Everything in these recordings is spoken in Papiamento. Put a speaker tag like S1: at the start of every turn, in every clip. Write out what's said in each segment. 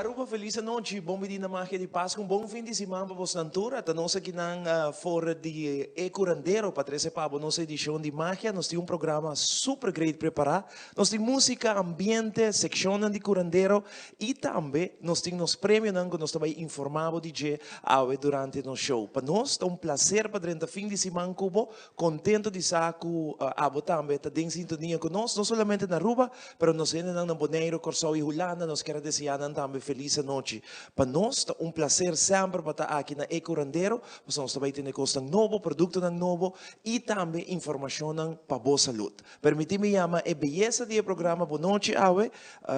S1: Aruba felis anochi, bon bini na Magia di Pasco, un bon fin di siman pa bosnan tur. Ata nos akinan for di E Curandero pa trece pa bo nos edicion di Magia. Nos tin un programa super great prepara. Nos tin musica, ambiente, seccionnan di curandero y tambe nos tin nos premionan cu nos ta bay informa bo di dje awe durante nos show. Pa nos ta un placer pa drenta fin di siman cu bo. Contento di sa cu abo tambe ta den sintonia cu nos, no solamente na Aruba, pero nos hendenan na Boneiru, Corsou y Hulanda, nos kier a desea nan tambe feliz anochi. Pa nos ta un placer semper pa ta aki na E Curandero, pasobra nos ta bay tene cosnan nobo, productonan nobo y tambe informacionnan pa bo salud. Permiti mi yama e beyesa di e programa Bonochi awe.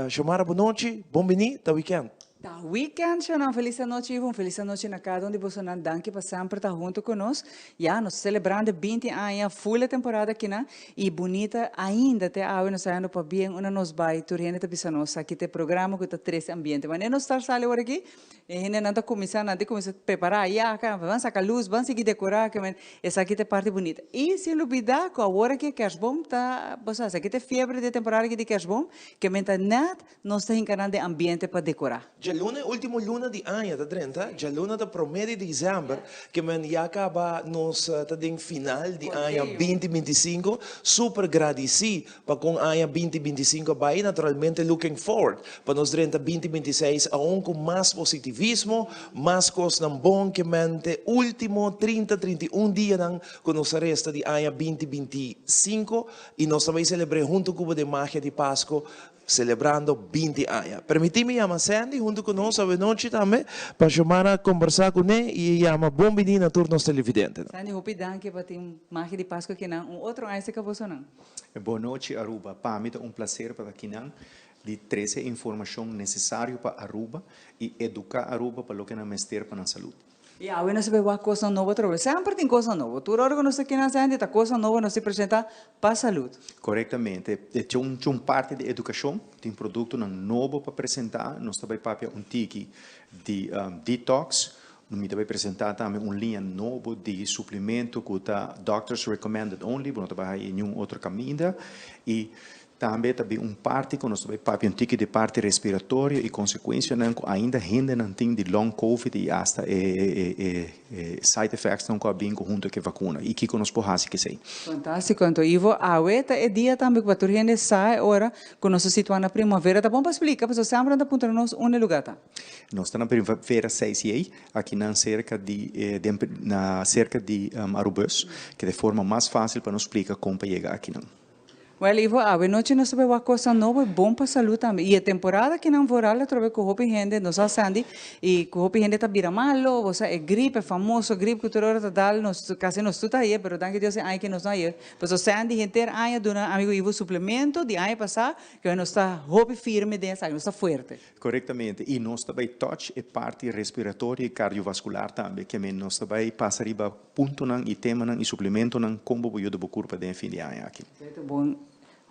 S1: Xiomara bonochi, bon bini, ta weekend.
S2: Ta weekend shonan felis anochi Ivo un felis anochi na cada un di bosonan danki pa semper ta hunto cu nos ya nos ta celebrando binti aña full e temporada akinan y bunita ainda te awe nos ta yendo pa bien unda nos bay tur hende ta bisa nos aki ta e programa cu ta trece ambiente wanneer nos start sali ora aki e hendenan ta cuminsa nan ta cuminsa prepara ya ban saca luz ban sigui decora esaki ta e parti bunita y sin lubida cu awor aki e kerstboom ta bo sa esaki ta e fiebre di e temporada aki di kerstboom ke men ta net Nos ta hinca nan den ambiente pa decora.
S1: Djaluna e ultimo luna di aña ta drenta, djaluna ta prome di december, ke men ya caba nos ta den final di aña binti bintisinco, super gradici pa con aña binti bintisinco a bay y naturalmente looking forward pa nos drenta binti bintiseis aun cu mas positivismo, mas cosnan bon ke men te ultimo trinta, 31 dianan cu nos a resta di aña binti bintisinco y nos ta bay celebre hunto cu bo den magia di Pasco Celebrando 20 aña. Permiti mi yama Sandy hunto cu nos awenochi tambe pa Xiomara combersa cu ne y e yama bon bini na tur nos televidentenan.
S2: Sandy, hopi danki pa tin magia di Pasco akinan un otro aña cerca bosonan.
S3: Bon nochi Aruba, pa mi ta un placer pa ta akinan di trece e informacion necesario pa Aruba y educa Aruba pa loke nan mester pa nan salud.
S2: I awe nos ta bay wak kosnan nobo atrobe. Semper tin kosnan nobo. Tur ora ku nos ta kina hende ta kosnan nobo nos ta presenta pa salud.
S3: Korektamente. E ta un un parti di edukashon. Tin produktonan nobo pa presenta. Nos ta bay papia un tiki di detox. Mi ta bay presenta tambe un liña nobo di suplemento ku ta doctors recommended only. Bo no ta bay haña niun otro kaminda. I Tambe ta bin un parti ku nos ta bai papia un tiki di parti respiratorio i konsekuensianan ku ainda hendenan tin di long covid i asta e side effectsnan ku a bin ku huntu ku e vakuna i kiko nos por hasi ku esei.
S2: Fantástiko anto Ivo, awe ta e dia tambe ku pa tur hende sa e ora ku nos ta situá na primavera. Ta bon pa splika pasobra semper nan ta puntra nos unda e lugá ta.
S3: Nos ta na primavera seis i ei, akinan serka di den na serka di Arubus, ke ta e forma mas fásil pa nos splika kon pa yega akinan.
S2: Well Ivo, awe nochi nos ta bay wak cosnan nobo y bon pa salud tambe. Y e temporada kinan vooral atrobe cu hopi hende, nos a Sandy, y cu hopi hende ta bira malo, bo sa e griep, e famoso griep cu tur ora ta dal nos, casi nos tur ta haye, pero danki Dios e aña aki nos no haye. Pasobra Sandy henter aña duna amigo Ivo suplemento di aña pasa, cu nos ta hopi firme den esaki, nos ta fuerte.
S3: Corectamente, y nos ta bay touch e parti respiratorio y cardiovascular tambe, ke men nos ta bay pasa riba Puntonan i temanan i suplementonan kon bo por yuda bo kurpa den e fin di aña aki.
S2: Esei ta un bon,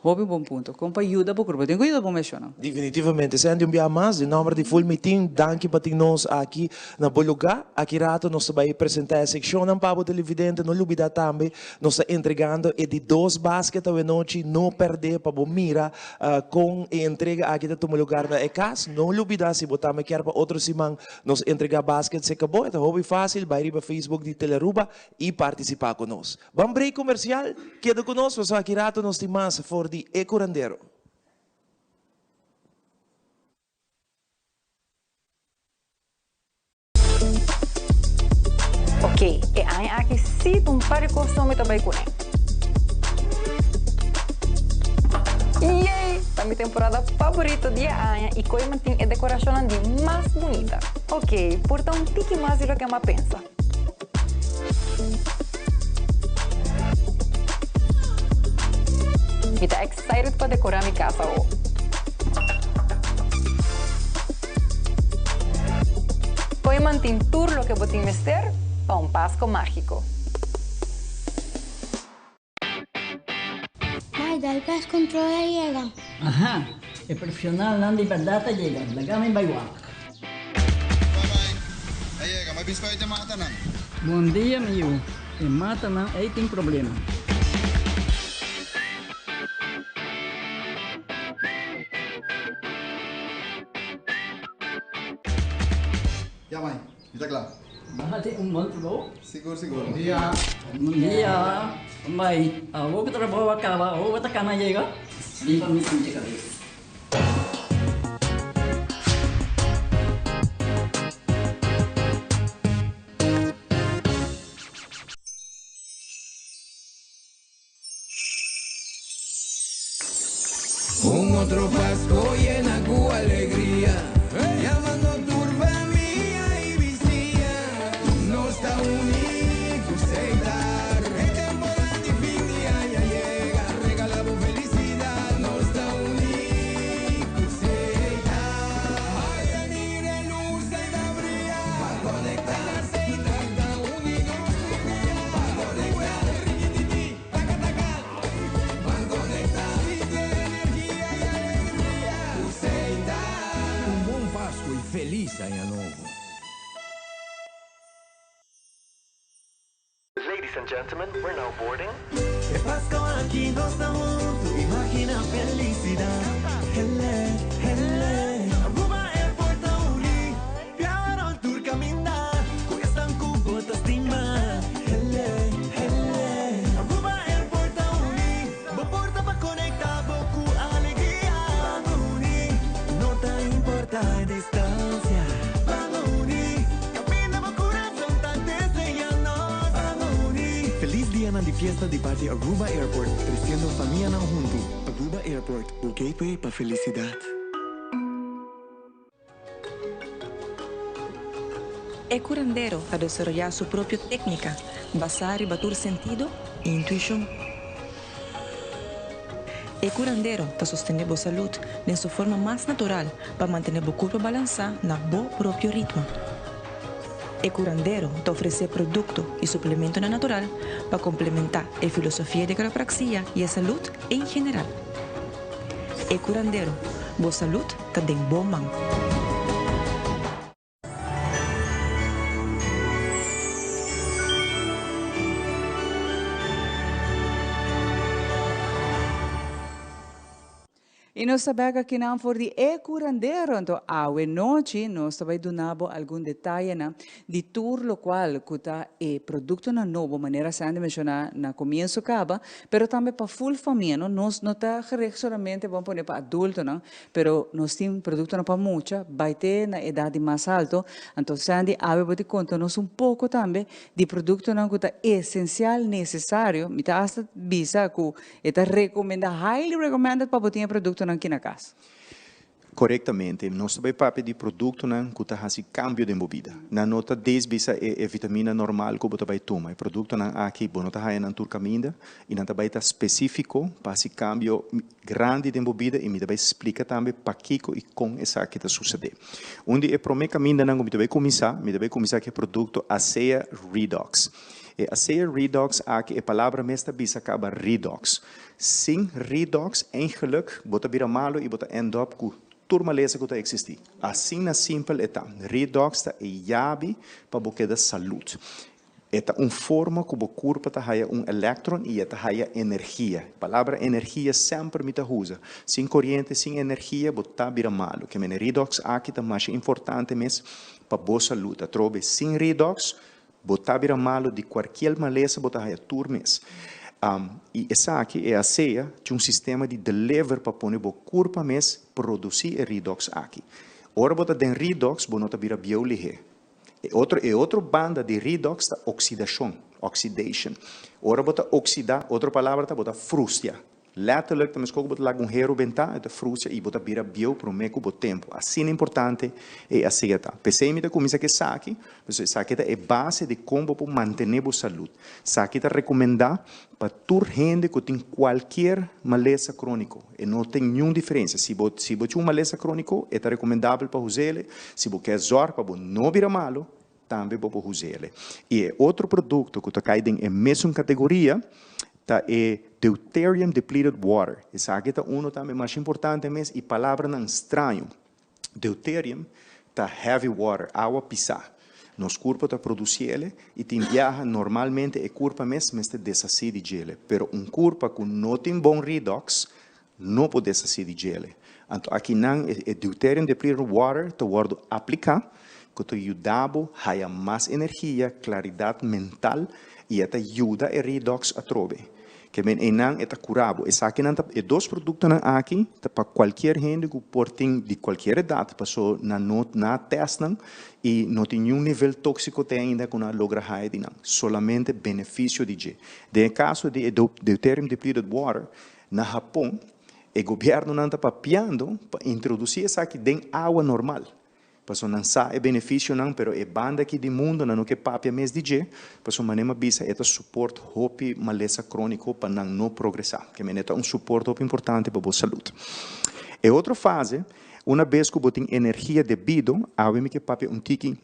S2: hopi bon punto. Kon pa yuda bo kurpa. Tin ku yuda bo meshonnan.
S1: Definitivamente. Sandy, un biaha mas, den nomber di Full Meeting, danki pa tin nos aki na bo lugá. Aki rato nos ta bai presentá e sekshonnan pa bo televidente. No lubidá tambe, nos ta entregando e di dos basket awenochi. No pèrdè pa bo mira kon e entrega aki ta tuma lugar na e kas. No lubidá si bo tambe kier pa otro siman Nos entrega basket se cabo, e ta hopi facil, bay riba Facebook di Telearuba y participa cu nos. Ban break comercial, keda cu nos pasobra aki rato nos tin mas for di E Curandero.
S4: Ok, e aña aki sí ta un par di cos mi ta bay cune. Yay! Ta mi temporada favorito di e aña y koe mantin e decoracionnan di mas bunita. Ok, por ta un tiki mas di loke mi a pensa. Mi ta excited pa decora mi cas awo. Koe mantin tur loke bo tin mester pa un Pasco magico.
S5: Mai, dal pest control a yega.
S6: Aha, e profesionalnan di berdad a yega, laga mi bai wak.
S7: Bye bye, a yega, mi a bisa e matanan.
S6: Bon dia mi yu, e matanan ei tin problema.
S7: Ya mai, mi ta kla.
S6: Bo a hasi un bon trabou.
S7: Sigur, sigur. Bon dia.
S6: Bon dia. Mai, awor ku trabou a kaba, awor bo ta kana yega? Bin pa mi pincha kabes.
S8: Un otro Pasco yena cu alegria, Yamando tur famia y bisiña, Nos ta uni cu Setar, E temporada di fin di aña yega, Regala bo felicidad, Nos ta uni cu Setar. Haya mira e luz ey ta bria, Ban conecta, Setar ta uni nos tur dia, Ban conecta, Rikititi. Taka taka, ban conecta Sinti energia y alegria cu Seita.
S9: Un bon Pascu y feliz aña nobo.
S10: Ladies and gentlemen, we're now boarding.
S8: E Pasco aki nos ta hunto, imagina felicidad. Hele, hele. Aruba Airport ta uni, biaha rond tur caminda, cu esnan cu bo ta stima. Hele, hele. Aruba Airport ta uni, bo porta pa conecta bo cu alegria. Ban uni, no ta importa e distancia. Ban uni, caminda bo curazon ta desea nos. Ban uni.
S11: Feliz dianan di fiesta di parti Aruba Airport, treciendo famianan hunto. Aruba Airport, bo gateway pa felicidad.
S4: E curandero a desaroyá su propio técnica basá riba tur sentido i intuishon. E curandero ta sostené bo salud den su forma mas natural pa mantené bo curpa balansá na bo propio ritmo. E curandero ta ofresé producto i suplementonan natural pa complementá e filosofia di quiropraxia i e salud en general. E curandero, bo salud ta den bo man.
S2: I nos ta bek akinan for di e curandero. Anto awe nochi nos ta bai duna bo algun detayenan di tur locual cu ta e productonan nobo manera Sandy menciona na comienzo caba, pero tambe pa full famia no. Nos no ta gericht solamente bon pone pa adultonan, pero nos tin productonan pa mucha bai te na edad di mas alto. Anto Sandy awe bo tin conta nos un poco tambe di productonan cu ta esencial, necesario, mi ta hasta bisa cu E ta recomenda, highly recommended, pa bo tin e productonan aki na cas.
S3: Corectamente. Nos ta bay papia di productonan cu ta haci cambio den bo bida. Nan no ta desbisa e e vitamina normal cu bo ta bay tuma. E productonan aki bo no ta haya nan tur caminda y nan ta bay ta specifico pa haci cambio grandi den bo bida y mi ta bay splica tambe pakico y con esaki ta sucede. Un di e prome camindanan cu mi ta bay cuminsa, mi ta bay cuminsa cu e producto Asea Redox. E asea redox aki e palabra mes ta bisa kaba redox. Sin redox eigenlijk bo ta bira malo y bo ta end up cu tur malesa cu ta existi. Asina simpel e ta. Redox ta e yabi pa bo keda salud. E ta un forma cu bo curpa ta haya un electron y e ta haya energia. Palabra energia semper mi ta usa. Sin coriente, sin energia bo ta bira malo. Ke mene redox aki ta masha importante mes pa bo salud. Atrobe sin redox Bo ta bira malu di kualkier malesa bo ta haya tur mes. I esaki, e asea, tin un sistema di deliver pa pone bo kurpa mes produsí e redox aki. Ora bo ta den redox bo no ta bira bieu lihé. E otro e otro banda di redox ta oksidashon, oxidation. Ora bo ta oksidá, otro palabra ta bo ta frustia. Letterlijk ta meskos ku bo ta laga un hero bentá, e ta frustra i bo ta bira bieu promé ku bo tempu. Asina importante e asea ta. P'esei mi ta kuminsá ku esaki, pasobra esaki ta e base di kon bo por mantené bo salud. Esaki ta rekomendá pa tur hende ku tin kualkier malesa króniko. E no tin niun diferensia. Si bo si bo tin un malesa króniko, e ta rekomendabel pa us'el. Si bo ke zòrg pa bo no bira malu, Tambe bo por us'ele. I e otro produkto ku ta kai den e mesun kategoria ta e deuterium depleted water. Esaki ta uno tambe masha importante mes i palabranan straño. Deuterium ta heavy water, awa pisá. Nos kurpa ta produsiele i tin biaha normalmente e kurpa mes mester deshasí di djele. Pero un kurpa ku no tin bon redox no por deshasí di djele. Anto akinan e deuterium depleted water ta wòrdu apliká. ku ta yuda bo haya mas energia, klaridat mental i e ta yuda e redox atrobe. Ke men einan e ta kura bo. Esakinan ta e dos produktonan aki ta pa kualkier hende ku por tin di kualkier edat paso nan no na tèst nan i no tin niun nivel tóksiko te ainda ku nan a logra haya di nan. Solamente benefisio di dje. Den e kaso di e deuterium depleted water na Hapon e gobièrnunan ta papiando pa introdusí esaki den awa normal. Pasobra nan sa e beneficionan, pero e banda aki di mundo nan no ke papia mes di dje, pasobra manera mi a bisa e ta support hopi malesa cronico pa nan no progresa. Ke mene ta un support hopi importante pa bo salud. E otro fase, una bes ku bo tin energia debido, awe mi ke papia un tiki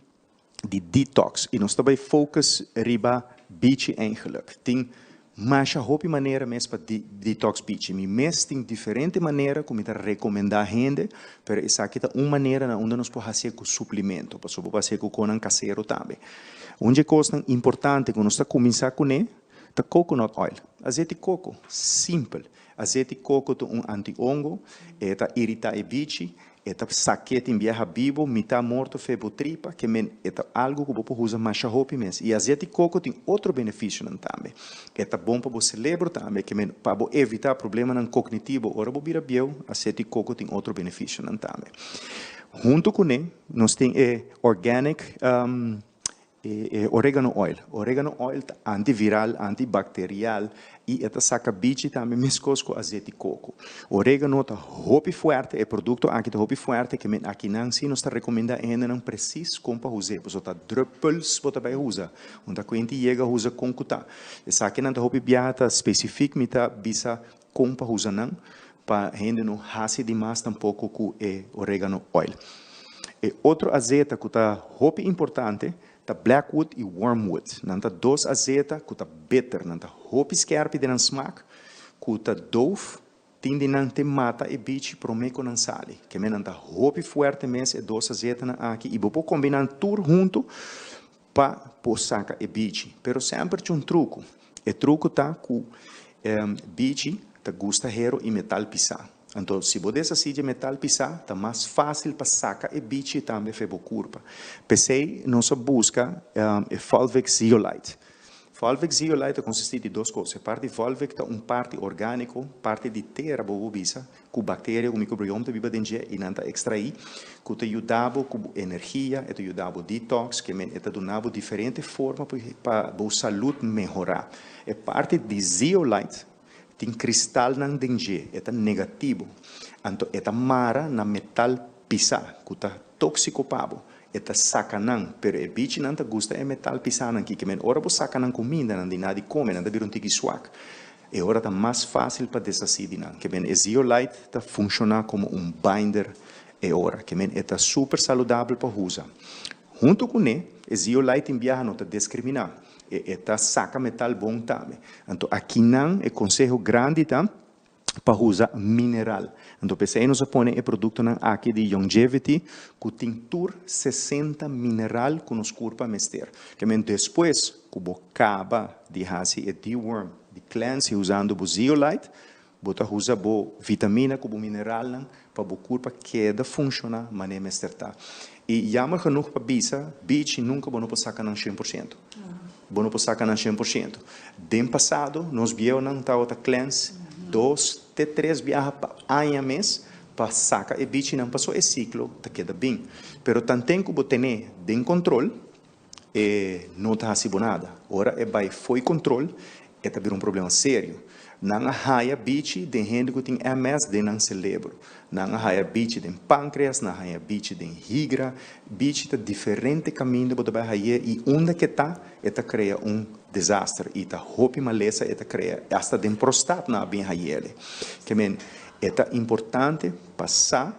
S3: di detox y nos ta bay focus riba bichi eigenlijk. Tin masha hopi manera mes pa detox bichi. Mi mes tin diferente manera cu mi ta recomenda hende, pero esaki ta un manera na unda nos por hacié cu suplemento, pasobra bo por hacié cu conan casero tambe. Un dje cosnan importante cu nos ta cuminsa cune ta coconut oil, azeti coco, simpel. Azeti coco ta un anti-hongo, e ta irita e bichi, E ta sak'é tin biaha bibo, mitá morto fe bo tripa, ke men e ta algu ku bo por usa masha hopi mes. I azet di koko tin otro benefisionan tambe. E ta bon pa bo selebro tambe, ke men pa bo evitá problemanan kognitibo ora bo bira bieu, azet di koko tin otro benefisionan tambe. Huntu kuné nos tin e organic E oregano oil. Oregano oil ta antiviral, antibacterial y e ta saca bichi tambe mescos cu azet di coco. Oregano ta hopi fuerte, e producto aki ta hopi fuerte ke men akinan si nos ta recomenda e hendenan precies con pa uze, pasobra ta druppels bo ta bay uza, un ta cuenti yega uza con cu ta. Esakinan ta hopi biaha ta specific mi ta bisa con pa uza nan pa hende no haci di mas tampoco cu e oregano oil. E otro azeta cu ta hopi importante ta blackwood y wormwood. Nan ta dos azeta cu ta bitter, nan ta hopi skerpi den nan smaak, cu ta doof, tin di nan te mata e bichi prome cu nan sali. Keme nan ta hopi fuerte mes e dos azetanan aki y bo por combina nan tur hunto pa por saca e bichi. Pero semper tin un truco. E truco ta cu bichi ta gusta hero y metal pisa. Anto si bo deshací dje metal pisá, ta mas fácil pa saca e bichi tambe fe bo curpa. P'esei nos a busca e Volvic Zeolite. Volvic Zeolite ta consistí di dos cos. E parti Volvic ta un parti orgánico, parti di tera bo por bisa, cu bacteria cu microbioma ta biba den dje y nan ta extraí, cu ta yuda bo cu bo energia, e ta yuda bo detox, ke men e ta duna bo diferente forma pa bo salud mehora. E parti di Zeolite Tin kristalnan den dje, e ta negativo. Anto e ta mara na metal pisá, ku ta tóksiko pa bo. E ta saka nan, pero e bichinan ta gusta e metal pisánan ki kemen ora bo saka nan kuminda, nan di nadi kome, nan ta bira un tiki swak. E ora ta mas fásil pa deshasí di nan. Kemen e zeolite ta funshoná komo un binder e ora. Kemen e ta super saludabel pa usa. Huntu kuné, e zeolite tin biaha no ta deskriminá. E e ta saka metal bon tambe. Anto akinan e konseho grandi ta pa usa mineral. Anto p'esei nos a pone e produktonan aki di Youngevity ku tin tur 60 mineral ku nos kurpa mester. Ke men despues ku bo kaba di hasi e deworm, di cleanse usando bo zeolite, bo ta usa bo vitamina ku bo mineralnan pa bo kurpa keda funshoná manera mester ta. I jammer genoeg pa bisa, bichi nunka bo no por saka nan 100%. Bo no por saka nan 100%. Den pasado nos bieunan tabata cleanse dos te tres biaha pa aña mes pa saka e bichinan paso e siklo ta keda bin. Pero tanten ku bo tene den kontrol e no ta hasi bo nada. Ora e bai fo'i kontrol e ta bira un problema serio. Nan a haya bichi den hende ku tin MS den nan selebro. Nan a haya bichi den pankreas, nan a haya bichi den higra. Bichi ta diferente kaminda bo ta bai hay'é i unda ke ta, e ta krea un desaster i ta hopi malesa e ta krea. Asta den prostat nan a bin hay'é. Ke men, e ta importante pa sa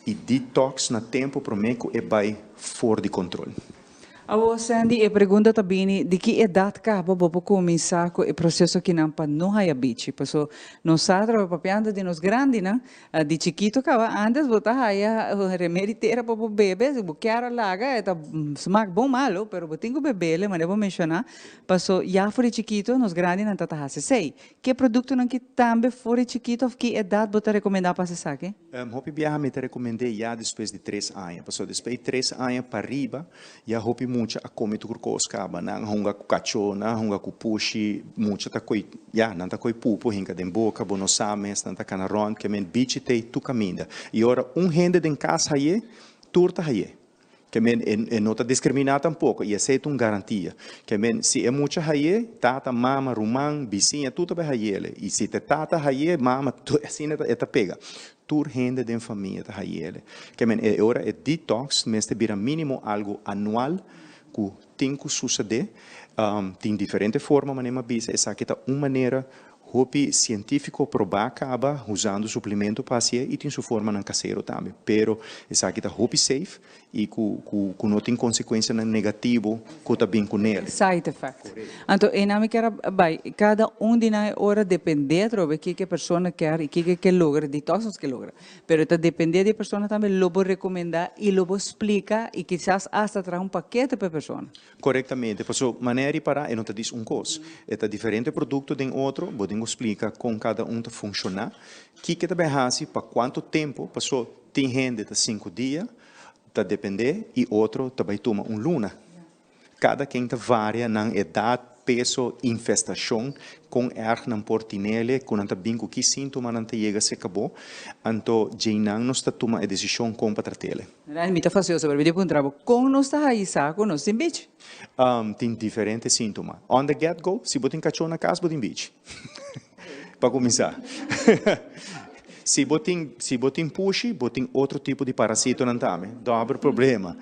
S3: i detox na tempu promé ku e bai for di kontrol.
S2: Awor Sandy, e pregunta ta bini, di ki edat kaba bo por kuminsá ku e proseso akinan pa no haya bichi? Paso nos sa trobe papiando di nos grandinan, di chikito kaba antes bo ta haya remedi tera pa bo bebe, si bo kier a laga e ta smak bon malo, pero bo tin ku bebele manera bo menshoná, paso ya for di chikito nos grandinan ta ta hasi esei. Ke produktonan ki tambe for di chikito òf ki edat bo ta rekomendá pa hasi esaki?
S3: Hopi biaha mi ta rekomend'é ya despues di tres aña, pasobra despues di tres aña pa riba ya hopi mucha a kome tur kos kaba. Nan a hunga ku kachó, nan a hunga ku pushi, mucha ta koi, ya, nan ta koi pupu hinka den boka, bo no sa mes, nan ta kana rònt, ke men bichi t'ei tur kaminda. I ora un hende den kas hay'é, tur ta hay'é. Ke men e no ta diskriminá tampoko i esei ta un garantia. Ke men si e mucha hay'é, tata, mama, ruman, bisiña, tur ta bai hay'ele. I si ta e tata hay'é, mama, tur asina e ta pega. Tur hende den famia ta hay'ele. Ke men e ora e detox mester bira mínimo algu anual ku tin ku susedé. Tin diferente forma manera mi a bisa, esaki ta un manera Hopi sientífiko probá kaba usando suplemento pa hasié i tin su formanan kasero tambe. Pero esaki ta hopi safe i ku ku ku no tin konsekuensianan negativo ku ta bin kunel.
S2: Side effect. Anto einan mi kier a bai, kada un di nan e ora dependé atrobe kiko e persona kier i kiko e ke logra, detox nos ke logra. Pero ta dependé di e persona tambe lo bo rekomendá i lo bo splika i kisas asta traha un pakete pa e persona.
S3: Korektamente, paso manera di pará e no ta dis un kos. E ta diferente produkto den otro, bo tin ku splika kon kada un ta funshoná, kiko ta bai hasi, pa kuantu tempu, paso tin hende ta sinku dia, ta dependé, i otro ta bai tuma un luna. Kada ken ta varia nan edat, peso, infestashon, kon erg nan por tinele, ku nan ta bin ku ki síntoma nan ta yega serka bo, anto djeinan nos ta tuma e desishon kon pa trat'ele.
S2: Rani, mi ta fasioso, pero mi tin puntra bo, kon nos ta hayi sa ku nos tin bichi?
S3: Tin diferente síntoma. On the get go, si bo tin kachó na kas, bo tin bichi. Pa kuminsá. Si bo tin, si bo tin pushi, bo tin otro tipo di parasitonan tambe. Dòber problema.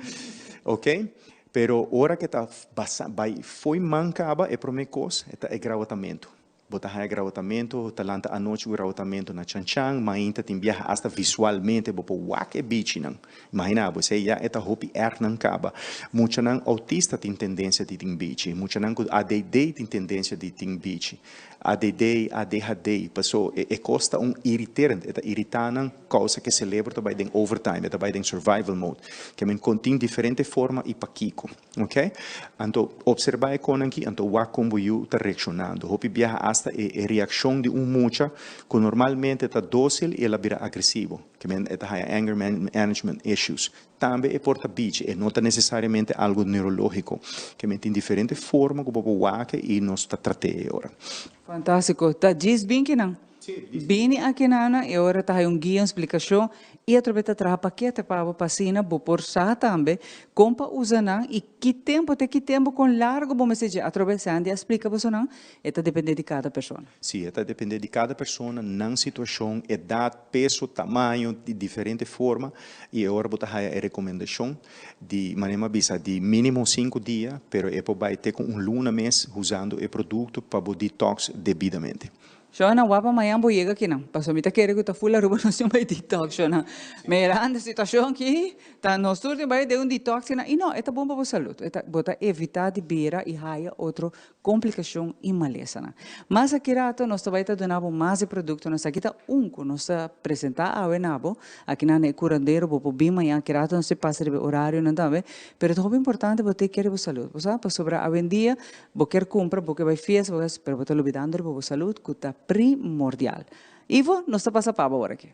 S3: Ok? Pero ora ke ta basa, bai fo'i man kaba, e promé kos e ta e grawatamentu. Bo ta haña grawatamentu, ta lanta anochi ku grawatamentu na chanchan, mainta tin biaha asta visualmente bo por wak e bichinan. Imaginá bo, esei ya e ta hopi ergnan kaba. Muchanan outista tin tendensia di tin bichi, muchanan ku ADD tin tendensia di tin bichi. ADD, ADHD, paso e kos ta un iriterend, e ta iritá nan, kousa ku e selebro ta bai den overtime, e ta bai den survival mode. Ke men kon tin diferente forma i pakiko. Ok, anto obserba e konan aki, anto wak kon bo yu ta reakshonando. Hopi biaha asta e e reakshon di un mucha ku normalmente ta dósil i el a bira agresivo, ke men e ta haya anger management issues. Tambe e por ta bichi, e no ta nesesariamente algu neurológiko. Ke men tin diferente forma ku bo por wak i nos ta trat'é e ora.
S2: Fantástiko. Ta djis bin kinan. Bini aki nana e ora ta hay un guia, un splikashon i atrobe ta traha pakete pa bo pa asina bo por sa tambe kon pa usa nan i ki tempu te ki tempu kon largu bo mester dje. Atrobe Sandy a splika bosonan e ta depende di kada persona.
S3: Si, e ta depende di kada persona, nan situashon, edat, peso, tamaño, di diferente forma i e ora bo ta haya e rekomendashon di manera mi a bisa di minimo sinku dia pero e por bai te ku un luna mes usando e produkto pa bo detox debidamente.
S2: Shona, wapa mañan bo yega kinan. Pasobra mi ta kere ku ta full Aruba nos tin bai detox, shona. Mirando e situacion aki, ta nos tur tin bai den un detox kinan. I no, e ta bon pa bo salud. E ta, bo ta evita di bira i haya otro complicacion i malesanan. Mas aki rato nos ta bai ta duna bo mas di producto. Nos aki ta un ku nos ta presenta awe na bo. Akinan na e curandero bo por bin mañan. Aki rato nos ta pasa riba e orarionan tambe. Pero ta hopi importante bo take care di bo salud. Bo sa, pasobra awendia Bo kier cumpra, bo ke bay fiesta, bo ke, pero bo ta lubidando riba bo salud cu ta primordial. Ivo, nos ta pasa pa bo awor aki.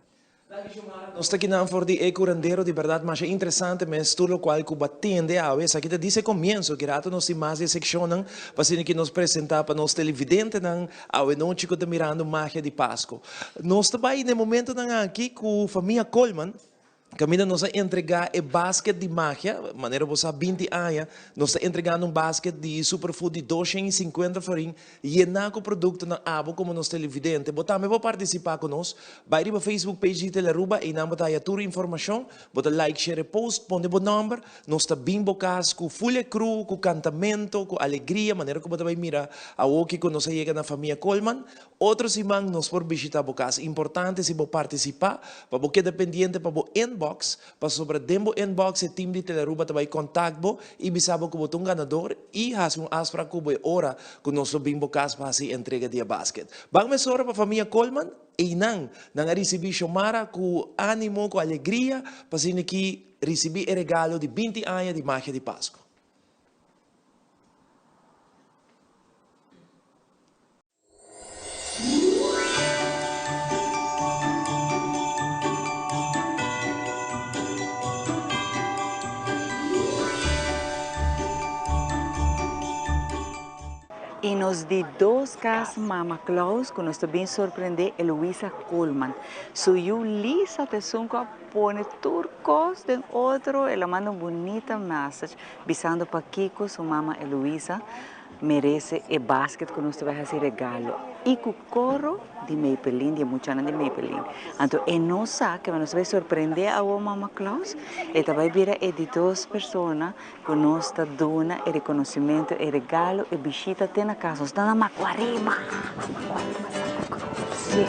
S1: Danki Xiomara, nos ta kinan for di e curandero, di berdad masha interesante mes tur locual cu bo a tende awe, esaki ta dise comienzo, ki rato nos tin mas di e seccionnan pa asina ki nos presenta pa nos televidentenan awe nochi cu ta mirando Magia di Pasco. Nos ta bay na e momentonan aki cu famia Coleman. Kaminda nos a entregá e basket di magia, manera bo sa 20 aña, nos ta entregando un basket di superfood di 250 florin yená ku produktonan abo komo nos televidente. Bo tambe por partisipá ku nos. Bai riba Facebook page di Telearuba, einan bo ta haya tur informashon. Bo ta like, share e post, pone bo nòmber. Nos ta bin bo kas ku full e crew, ku kantamento, ku alegria, manera ku bo ta bai mira awoki ku nos a yega na famia Coleman. Otro siman nos por bishita bo kas. Importante si bo partisipá pa bo keda pendiente pa bo inbox. inbox, pasobra den bo inbox e team di Telearuba ta bai contact bo y bisa bo cu bo ta un ganador y haci un afspraak cu bo e ora cu nos lo bin bo cas pa haci entrega di e basket. Ban mesora pa famia Coleman, eynan nan a ricibi Xiomara cu animo, cu alegria pa asina ki ricibi e regalo di 20 aña di Magia di Pasco.
S2: Y nos di dos cas Mama Claus cu nos ta bin sorprende Eloisa Koolman. Su yu Lisa ta esun cu a pone tur cos den otro, el a manda un bunita message bisando pakico su mama Eloisa Merece e basket cu nos ta bay haci regalo y cu coro di Maybelline, di e muchanan di Maybelline. Anto e no sa kema nos ta bay sorprende awo Mama Claus, e ta bay bira e di dos persona cu nos ta duna e reconocimento, e regalo, e bishita te na cas. Nos ta na Macuarima! Macuarima, Santa Cruz. Si.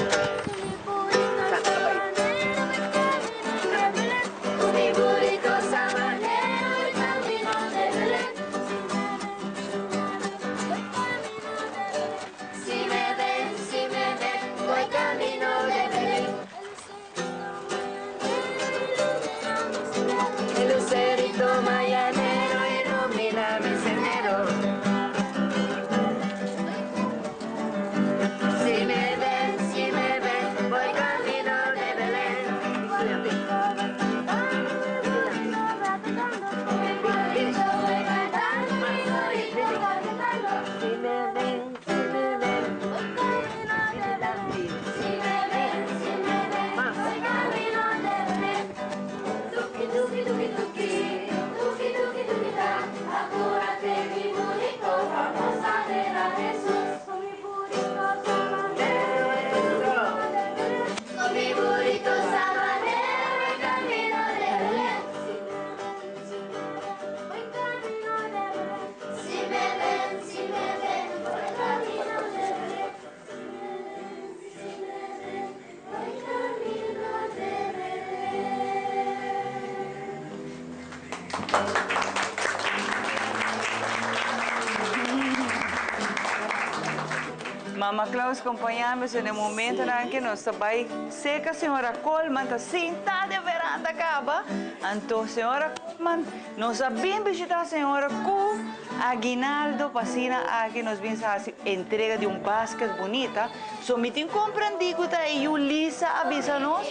S2: Mama Claus compaña mi den e momentonan aki nos ta bay seca señora Coleman ta sinta den veranda caba anto señora Coleman nos a bin bishita señora cu aguinaldo pa asina aki nos bin sa haci entrega di un basket bunita So mi tin comprendí cu ta e yu Lisa a bisa nos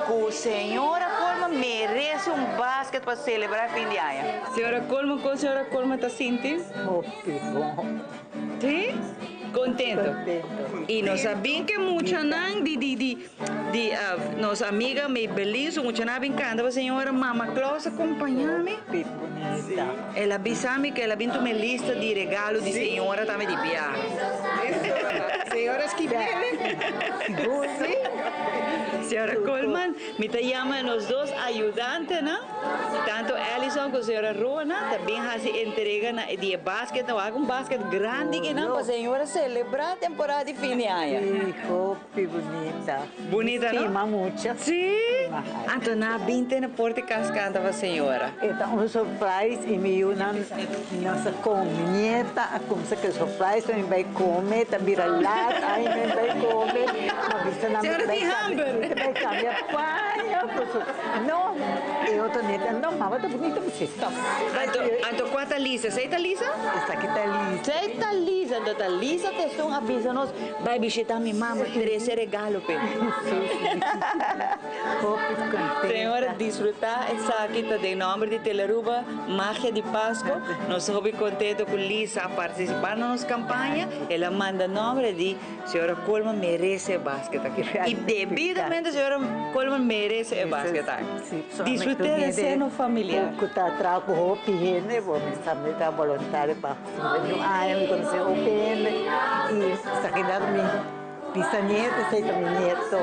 S2: cu señora Coleman merece un basket pa celebra e fin di aña. Señora Coleman, con señora Coleman ta sinti?
S12: Hopi bon.
S2: Sí? Contento.
S12: Contento.
S2: Y nos a bin cu e muchanan di di di di nos amiga Maybelline, su muchanan a bin canta pa señora Mama Claus a compaña mi.
S12: Hopi bunita.
S2: El a bisa mi cu el a bin tuma e lista di regalo di señora tambe di biaha.
S12: Señora Skibele.
S2: Sí. Señora Coleman, mi ta yama nos dos ayudantenan, tanto Allison cu señora Rona, ta bin haci entrega na di e basket. Nan wak un basket grandi kinan pa señora celebra temporada di fin di aña.
S12: Sí, hopi bunita.
S2: Bunita, no?
S12: Stima mucho.
S2: Sí? Anto nan a bin tene por di cas canta pa señora.
S12: E ta un surprise y mi yunan no sa con. Mi nieta a cuminsa cu e surprise mi bay come, ta bira laat, ay mi bay come. Ma bisa nan mi bay cambia, mi bay cambia paña pasobra no, e otro nieta no mama ta bunita mi si stop.
S2: Anto, anto cua ta Lisa? Esey ta Lisa?
S12: Esaki ta Lisa.
S2: Esey ta Lisa, anto ta Lisa ta esun a bisa nos Bai bishita mi mama, trece regalo p'e.
S12: Hopi contenta.
S2: Señora, disfruta esaki ta den nomber di Telearuba, Magia di Pasco. Nos ta hopi contento cu Lisa a participa na nos campaña. El a manda nomber, e di, Señora Coleman merece e basket aki. Y debidamente señora Coleman merece e basket aki. Disfruta den seno familiar.
S12: Cu ta traha cu hopi hende, bo mi sa mi ta voluntario pa. 51 aña mi conoce hopi hende y esaki ta mi bisanieta, esey ta mi nieto,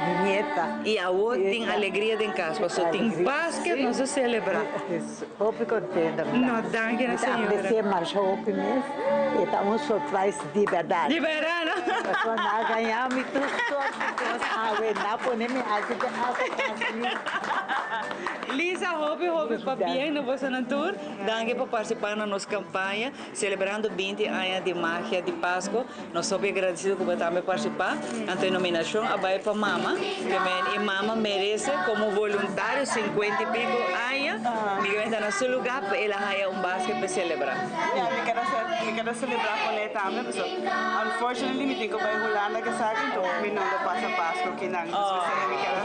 S12: mi nieta.
S2: Y awor tin alegria den cas pasobra tin Pasca nos ta celebra.
S12: Hopi contento mi ta.
S2: No danki na señora.
S12: Mi ta aprecia masha hopi mes y ta un surprise di berdad.
S2: Di berdad no.
S12: Pasobra nan a gaña mi tur sorto cos awe, nan a pone mi haci te hasta casi.
S2: Lisa, hopi hopi pabien na bosonan tur. Danki pa participa na nos campaña celebrando 20 aña di magia di Pasco. Nos hopi agradecido cu bo tambe participa. Anto e nominacion a bay pa mama. Ke men e mama merece como voluntario 50 y pico aña. Mi ke ta na su lugar pa el a haya un basket pa celebra.
S13: Ya, mi ker a mi ker a celebra con e tambe paso unfortunately mi tin cu bay Hulanda ke esaki enton mi no lo pasa Pasco kinan. Entonces mi ker a.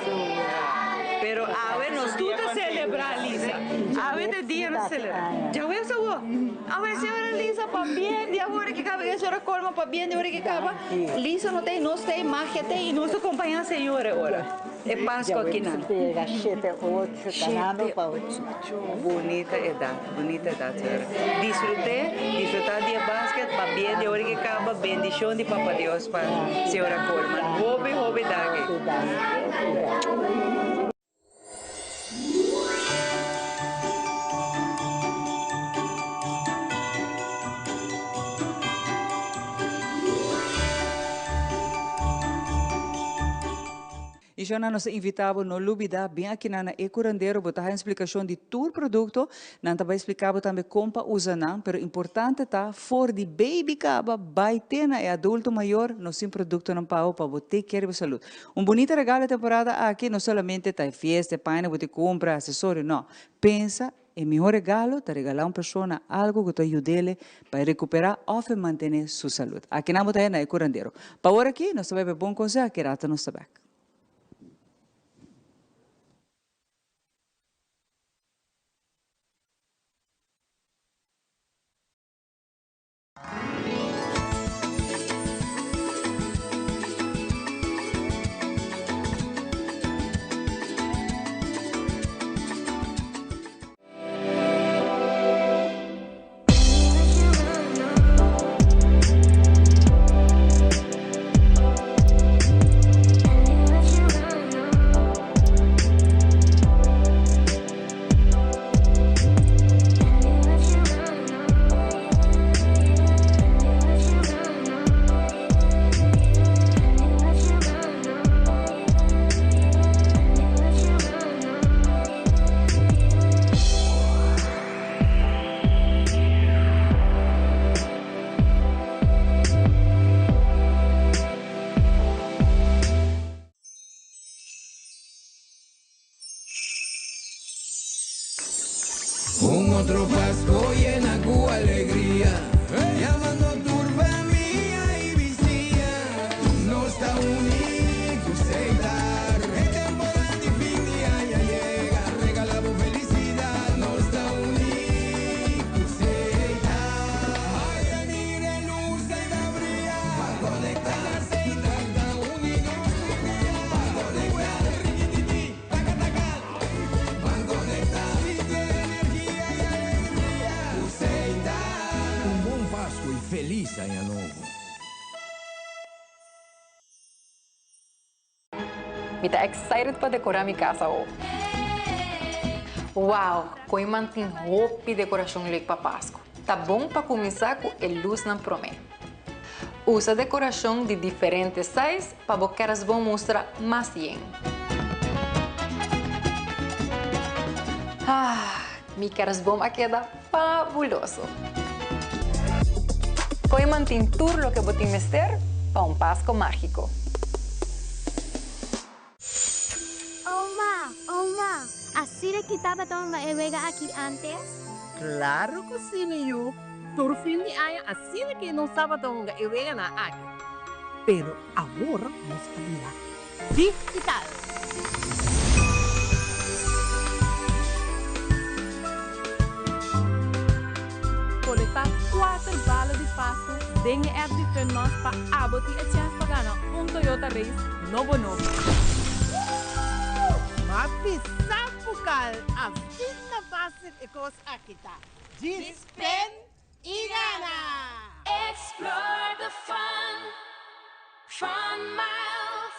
S2: Pero awe nos tur ta celebra Lisa. Awe ta e dia nos celebra. Djaweps awo. Awe señora Lisa pabien di awor ke caba e señora Colman pabien di ora ke caba. Lisa no ta ey nos ta ey magia ta ey y nos ta acompaña señora e ora e Pasco akinan.
S12: Shete ocho ganando pa ocho.
S2: Bunita edad bunita edad señora. Disfrute disfruta di e basket pabien di ora ke caba bendicion di Papa Dios pa señora Colman. Hopi hopi danki. Y Shona nos ta invita bo no lubida bin akinan na E Curandero bo ta haya un splicacion di tur producto nan ta bay splica bo tambe con pa usa nan pero importante ta for di baby caba bay te na e adulto mayor nos tin productonan pa bo pa bo take care di bo salud. Un bunita regalo e temporada aki no solamente ta e fiesta, e paña ku bo ta kumpra, asesorio, no. Pensa e mihó regalo ta regalá un persona algu ku ta yud'ele pa e rekuperá òf e mantené su salud. Akinan bo ta haya na e kurandero. Pa ora aki nos ta bai pa e bon konseho, aki rato nos ta bèk.
S8: Un otro Pasco yena cu alegria, Yamando tur famia y bisia, Nos ta uni cu Setar. E temporada di fin di aña yega, Regala bo felicidad, Nos ta uni cu Setar. Ay, mira e luz ey ta bria, Ban conecta, Setar ta uni nos tur dia, Ban conecta, rikititi. Taka taka, ban conecta. Sinti e energia y alegria cu Seita.
S9: Un bon Pasco y feliz aña nobo.
S14: Mi ta excited pa decora mi cas awo. Wow, Kooiman tin hopi decoracion leuk pa Pasco. Ta bon pa cuminsa cu e luznan prome. Usa decoracion di diferente size pa bo kerstboom mustra mas yen. Ah, mi kerstboom a keda fabuloso! Kooiman tin tur loke bo tin mester pa un Pasco magico.
S5: Oma, oma, asina ki tabata hunga e wega aki antes?
S15: Claro cu si, mi yu. Tur fin di aña asina ki nos tabata hunga e weganan aki. Pero awor nos a bira digital.
S16: Kolektá kuater bala di Pasku den e app di Funmas pa abo tin e chèns pa gana un Toyota Race nobo nobo.
S15: Ma bisa Fukal, asina fásil e kos aki ta. Djis pen i gana!
S17: Explore the fun, Fun Miles.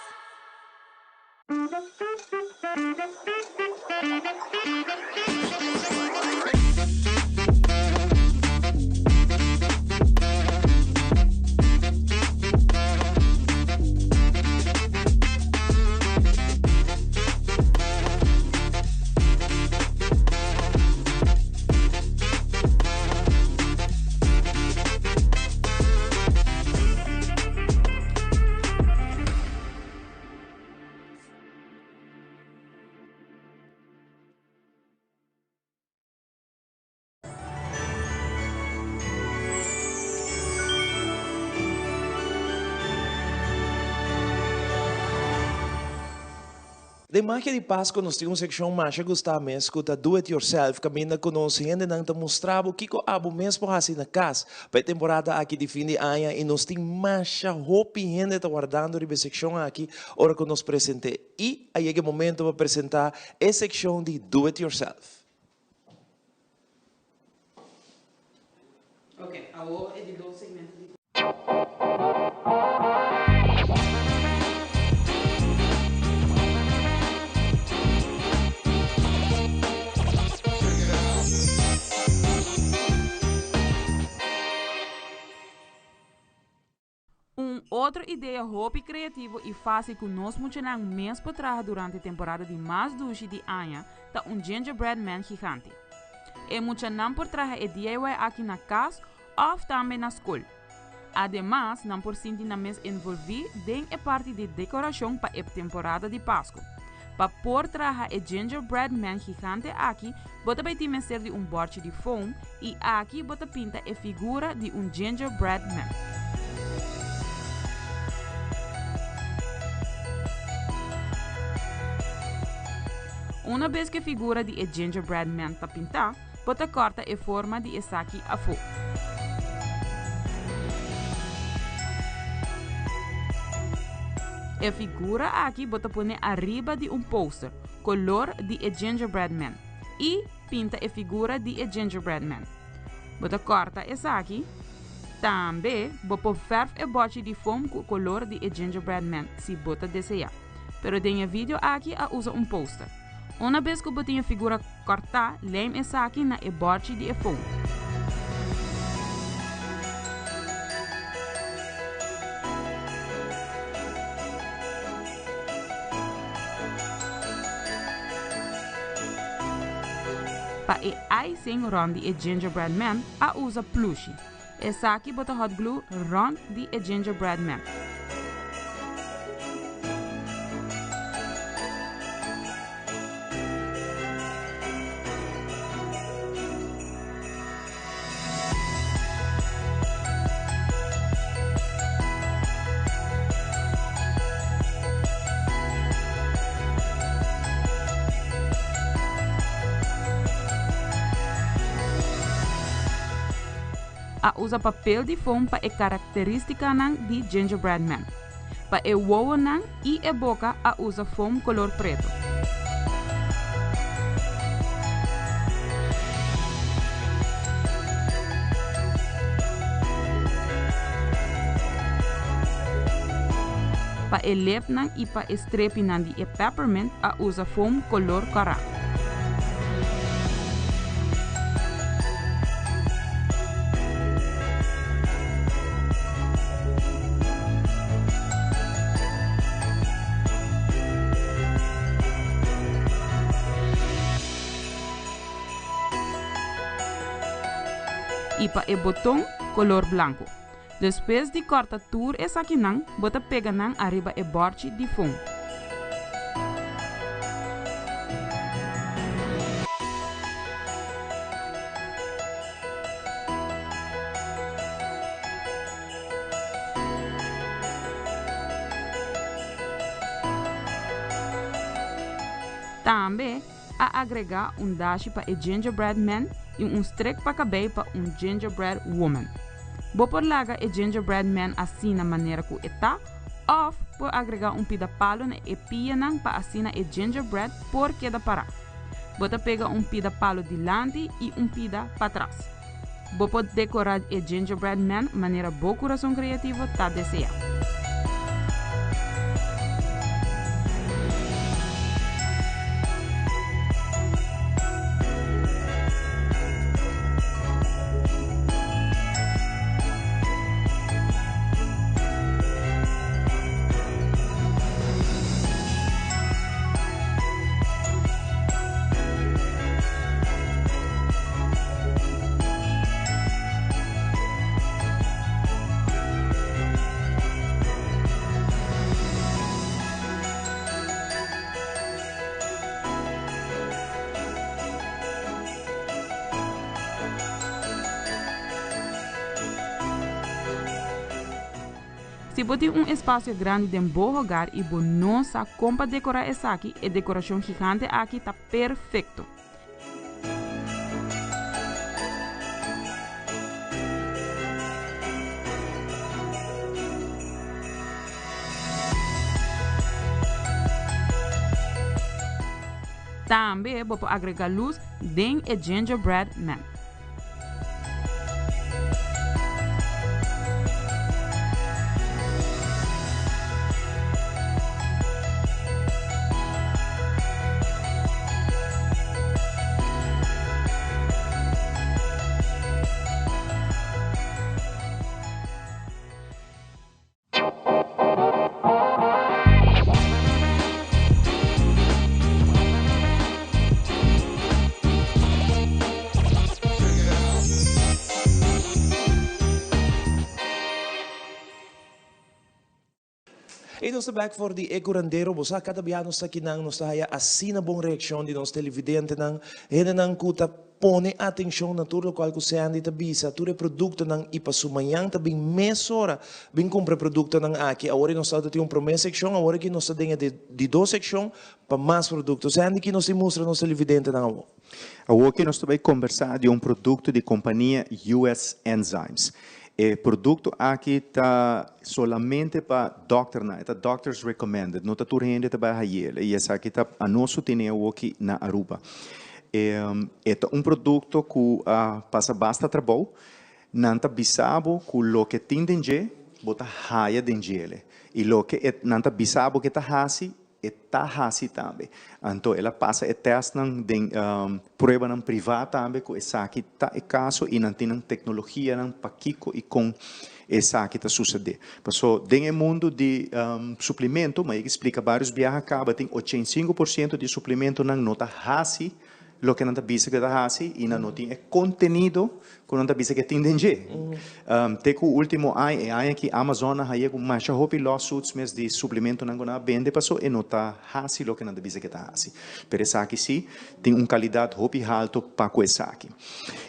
S1: Den Magia di Pasco nos tin un seccion masha gusta mes cu ta Do It Yourself caminda cu nos hendenan ta mustra bo kico abo mes por haci na cas pa e temporada aki di fin di aña y nos tin masha hopi hende ta wardando riba e seccion aki ora cu nos presente y a yega e momento pa presenta e seccion di Do It Yourself.
S13: Ok, awor e di dos segmento di.
S16: Un otro idea hopi creativo y facil cu nos muchanan mes por traha durante temporada di mas dushi di aña ta un gingerbread man gigante. E muchanan por traha e DIY aki na cas of tambe na scol. Ademas nan por sinti nan mes envolvi den e parti di decoracion pa e temporada di Pasco. Pa por traha e gingerbread man gigante aki bo ta bay tin mester di un borchi di foam y aki bo ta pinta e figura di un gingerbread man. Una bes cu e figura di e gingerbread man ta pinta, bo ta corta e forma di esaki afo. E figura aki bo ta pone ariba di un poster, color di e gingerbread man, y pinta e figura di e gingerbread man. Bo ta corta esaki. Tambe bo por verf e bochi di foam cu color di e gingerbread man si bo ta desea. Pero den e video aki a usa un poster. Una bes cu bo tin e figura Kòrtá lijm esaki na e bòrchi di e foam. Pa e icing rònt di e gingerbread man a usa plushi. Esaki bo ta hot glue rònt di e gingerbread man. A usa papel di foam pa e karakteristikanan di gingerbread man. Pa e wowonan i e boka a usa foam kolor preto. Pa e lepnan i pa e strepinan di e peppermint a usa foam kolor kòrá. I pa e boton kolor blanku. Despues di kòrta tur esakinan, bo ta pega nan ariba e bòrchi di fon. Tambe a agregá un dashi pa e gingerbread man i un strek pa kabei pa un gingerbread woman. Bo por laga e gingerbread man asina manera ku e ta òf por agregá un pida palu na e pianan pa asina e gingerbread por keda pará. Bo ta pega un pida palu dilanti i un pida patras. Bo por dekorá e gingerbread man manera bo kurason kreativo ta deseá. Si bo tin un espasio grandi den bo hogar i bo no sa kon pa dekorá esaki, e dekorashon gigante aki ta perfekto. Tambe bo por agrega lus den e gingerbread man.
S1: Y nos ta bek for di e curandero. Bo sa cada bia nos ta akinan nos ta haya asina bon reaccion di nos televidentenan, hendenan cu ta pone atencion na tur locual cu Sandy ta bisa, tur e productonan y pa su mañan ta bin mesora bin cumpra e productonan aki. Awor nos ta tin un prome seccion, awor aki nos ta den e di dos seccion pa mas producto. Sandy, ki nos tin mustra nos televidentenan awor?
S3: Awor ki nos ta bay combersa di un producto di compania US Enzymes. E producto aki ta solamente pa dokternan, e ta doctors recommended, no ta tur hende ta bay hayel y esaki ta anos su tene awor ki na Aruba. E ta un produkto ku a pasa basta trabou. Nan ta bisa bo ku loke tin den dje, bo ta haya den djele. I loke e nan ta bisa bo ke ta hasi, e ta hasi tambe. Anto el a pasa e tèstnan den pruebanan privá tambe ku esaki ta e kaso i nan tin nan teknologianan pakiko i kon esaki ta susedé. Paso den e mundu di suplimento, ma e splika barios biaha kaba, tin 85% di suplimentonan no ta hasi loke nan ta bisa ku e ta hasi i nan no tin e kontenido ku nan ta bisa ku e tin den dje. Te ku ultimo aña, e aña aki Amazon a haye ku masha hopi lawsuits mes di suplimentonan ku nan a bende paso e no ta hasi loke nan ta bisa ku e ta hasi. Pero esaki si tin un kalidat hopi halto pa ku esaki.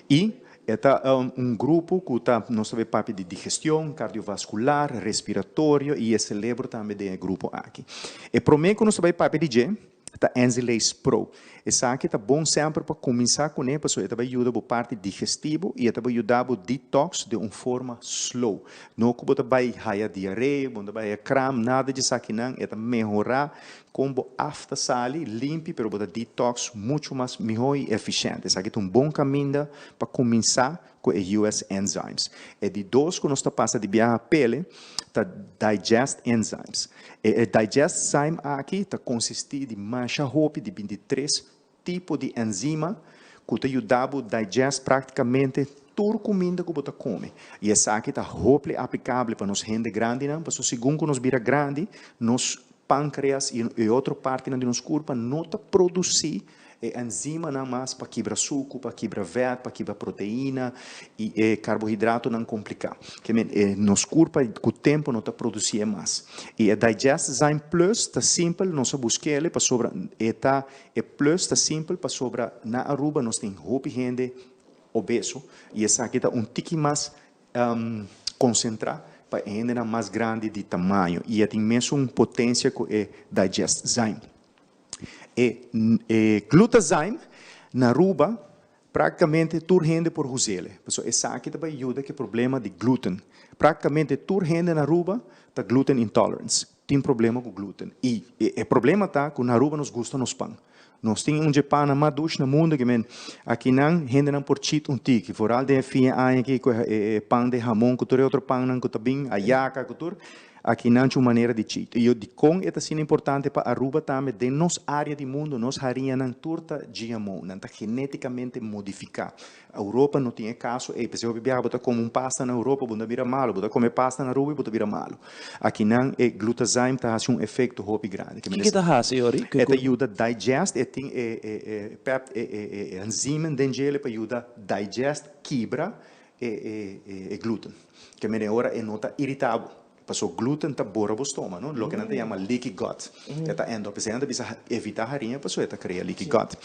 S3: I E ta un grupo ku ta, nos ta bay papia di digestion, kardiovaskular, respiratorio i e selebro tambe den e grupo aki. E promé ku nos ta bay papia di dje ta Enzylase Pro. Esaki ta bon semper pa kuminsá kuné pasobra e ta bay yuda bo parti digestivo i e ta bay yuda bo detox den un forma slow. No ku bo ta bay haya diaree, bo no ta bay haya kram, nada di esakinan. E ta mehorá Kon bo af ta sali limpi pero bo ta detox muchu mas mihó i efishente. Esaki ta un bon kaminda pa kuminsá ku e US enzymes. E di dos ku nos ta pasa di biaha pele ta digest enzymes. E digest zyme aki ta konsistí di masha hopi di 23 tipo di enzima ku ta yuda bo digest praktikamente tur kuminda ku bo ta kome. I esaki ta hopi aplikabel pa nos hende grandinan, pasobra segun ku nos bira grandi, nos pánkreas i e otro partinan di nos kurpa no ta produsí e enzimanan mas pa kibra suku, pa kibra vèt, pa kibra proteina i e karbohidratonan kompliká. Ke men, e nos kurpa ku tempu no ta produsí e mas. I e Digest Zyme Plus ta simpel, nos a busk'el pasobra e ta E plus ta simpel pasobra na Aruba nos tin hopi hende obeso y esaki ta un tiki mas concentra pa e hendenan mas grandi di tamaño y e tin mesun potencia cu e Digest Zyme. E e Glutazyme na Aruba practicamente tur hende por usele pasobra esaki ta bay yuda cu e problema di gluten. Practicamente tur hende na Aruba ta gluten intolerance. Tin problema ku gluten. I e problema ta ku na Aruba nos gusta nos pan. Nos tin un dje pannan mas dush na mundu ke men akinan hendenan por chit un tiki. Foral den e fin e aña aki ku e pan de hamon ku tur e otro pannan ku ta bin, ayaka ku tur, akinan cu un manera di chit. I dikon e ta asina importante pa Aruba tambe den nos area di mundu nos hariñanan tur ta GMO, nan ta geneticamente modifica. Europa no tin e kaso ei, p'esei hopi biaha bo ta kome un pasta na Europa bo no ta bira malu, bo ta kome pasta na Aruba i bo ta bira malu. Akinan e glutazyme ta hasi un efekto hopi grandi.
S1: Kiko e ta hasi, Yori?
S3: E ta yuda digest, e tin e e pep e e enzimen den djele pa yuda digest, kibra e e e gluten. Ke mene ora e no ta irita bo, paso gluten ta bora bo stoma, no? Loke nan ta yama leaky gut. E ta end up, p'esei nan ta bisa evita hariña paso e ta krea leaky gut.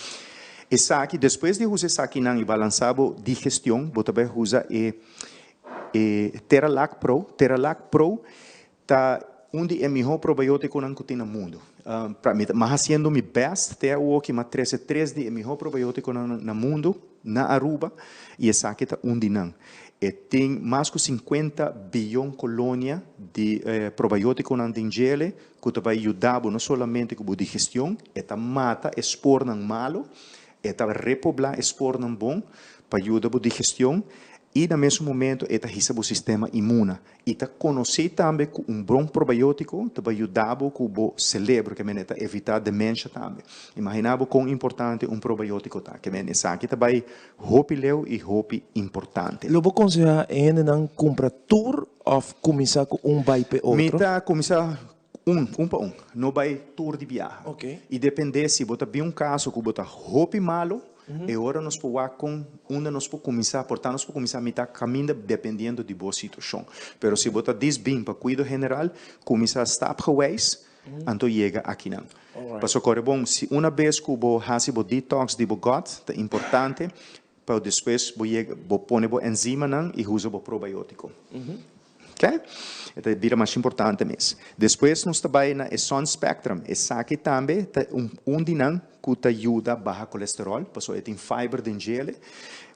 S3: Esaki, despues di usa esakinan i balansa bo digestion, bo ta bai usa e e Theralac Pro. Theralac Pro. Ta un di e mihó probiótikonan ku tin na mundu. Pa mi ta hasiendo mi bèst te awoki, mi a trese tres di e mihó probiótikonan na mundu na Aruba i esaki ta un di nan. E tin mas ku sinkuenta biyon kolonia di probiótikonan den djele ku ta bai yuda bo no solamente ku bo digestion, e ta mata e spornan malu, e ta repoblá e spornan bon pa yuda bo digestion i na mesun momento e ta hisa bo sistema inmuna. I ta konosí tambe ku un bon probiótiko ta bai yuda bo ku bo selebro, ke men e ta evitá demensha tambe. Imaginá bo kon importante un probiótiko ta. Ke men esaki ta bai hopi leu i hopi importante.
S1: Lo bo konsehá e hendenan kumpra tur òf kuminsá ku un bai p'e otro?
S3: Mi ta kuminsá un, un pa un. No bai tur di biaha. I dependé si bo ta bin un kaso ku bo ta hopi malu, e ora nos por wak kon unda nos por kuminsá, por ta nos por kuminsá mitá kaminda dependiendo di bo situashon. Pero si bo ta dis bin pa kuido general, kuminsá stapgewijs, anto yega akinan. Pasobra kore bon, si una bes ku bo hasi bo detox di bo gut, ta importante pa despues bo yega bo pone bo enzimanan i usa bo probiotiko. Ok? E ta bira mas importante mes. Despues nos ta bai na e sun spectrum. Esaki tambe ta un un di nan ku ta yuda baha kolesterol, pasobra e tin fiber den djele.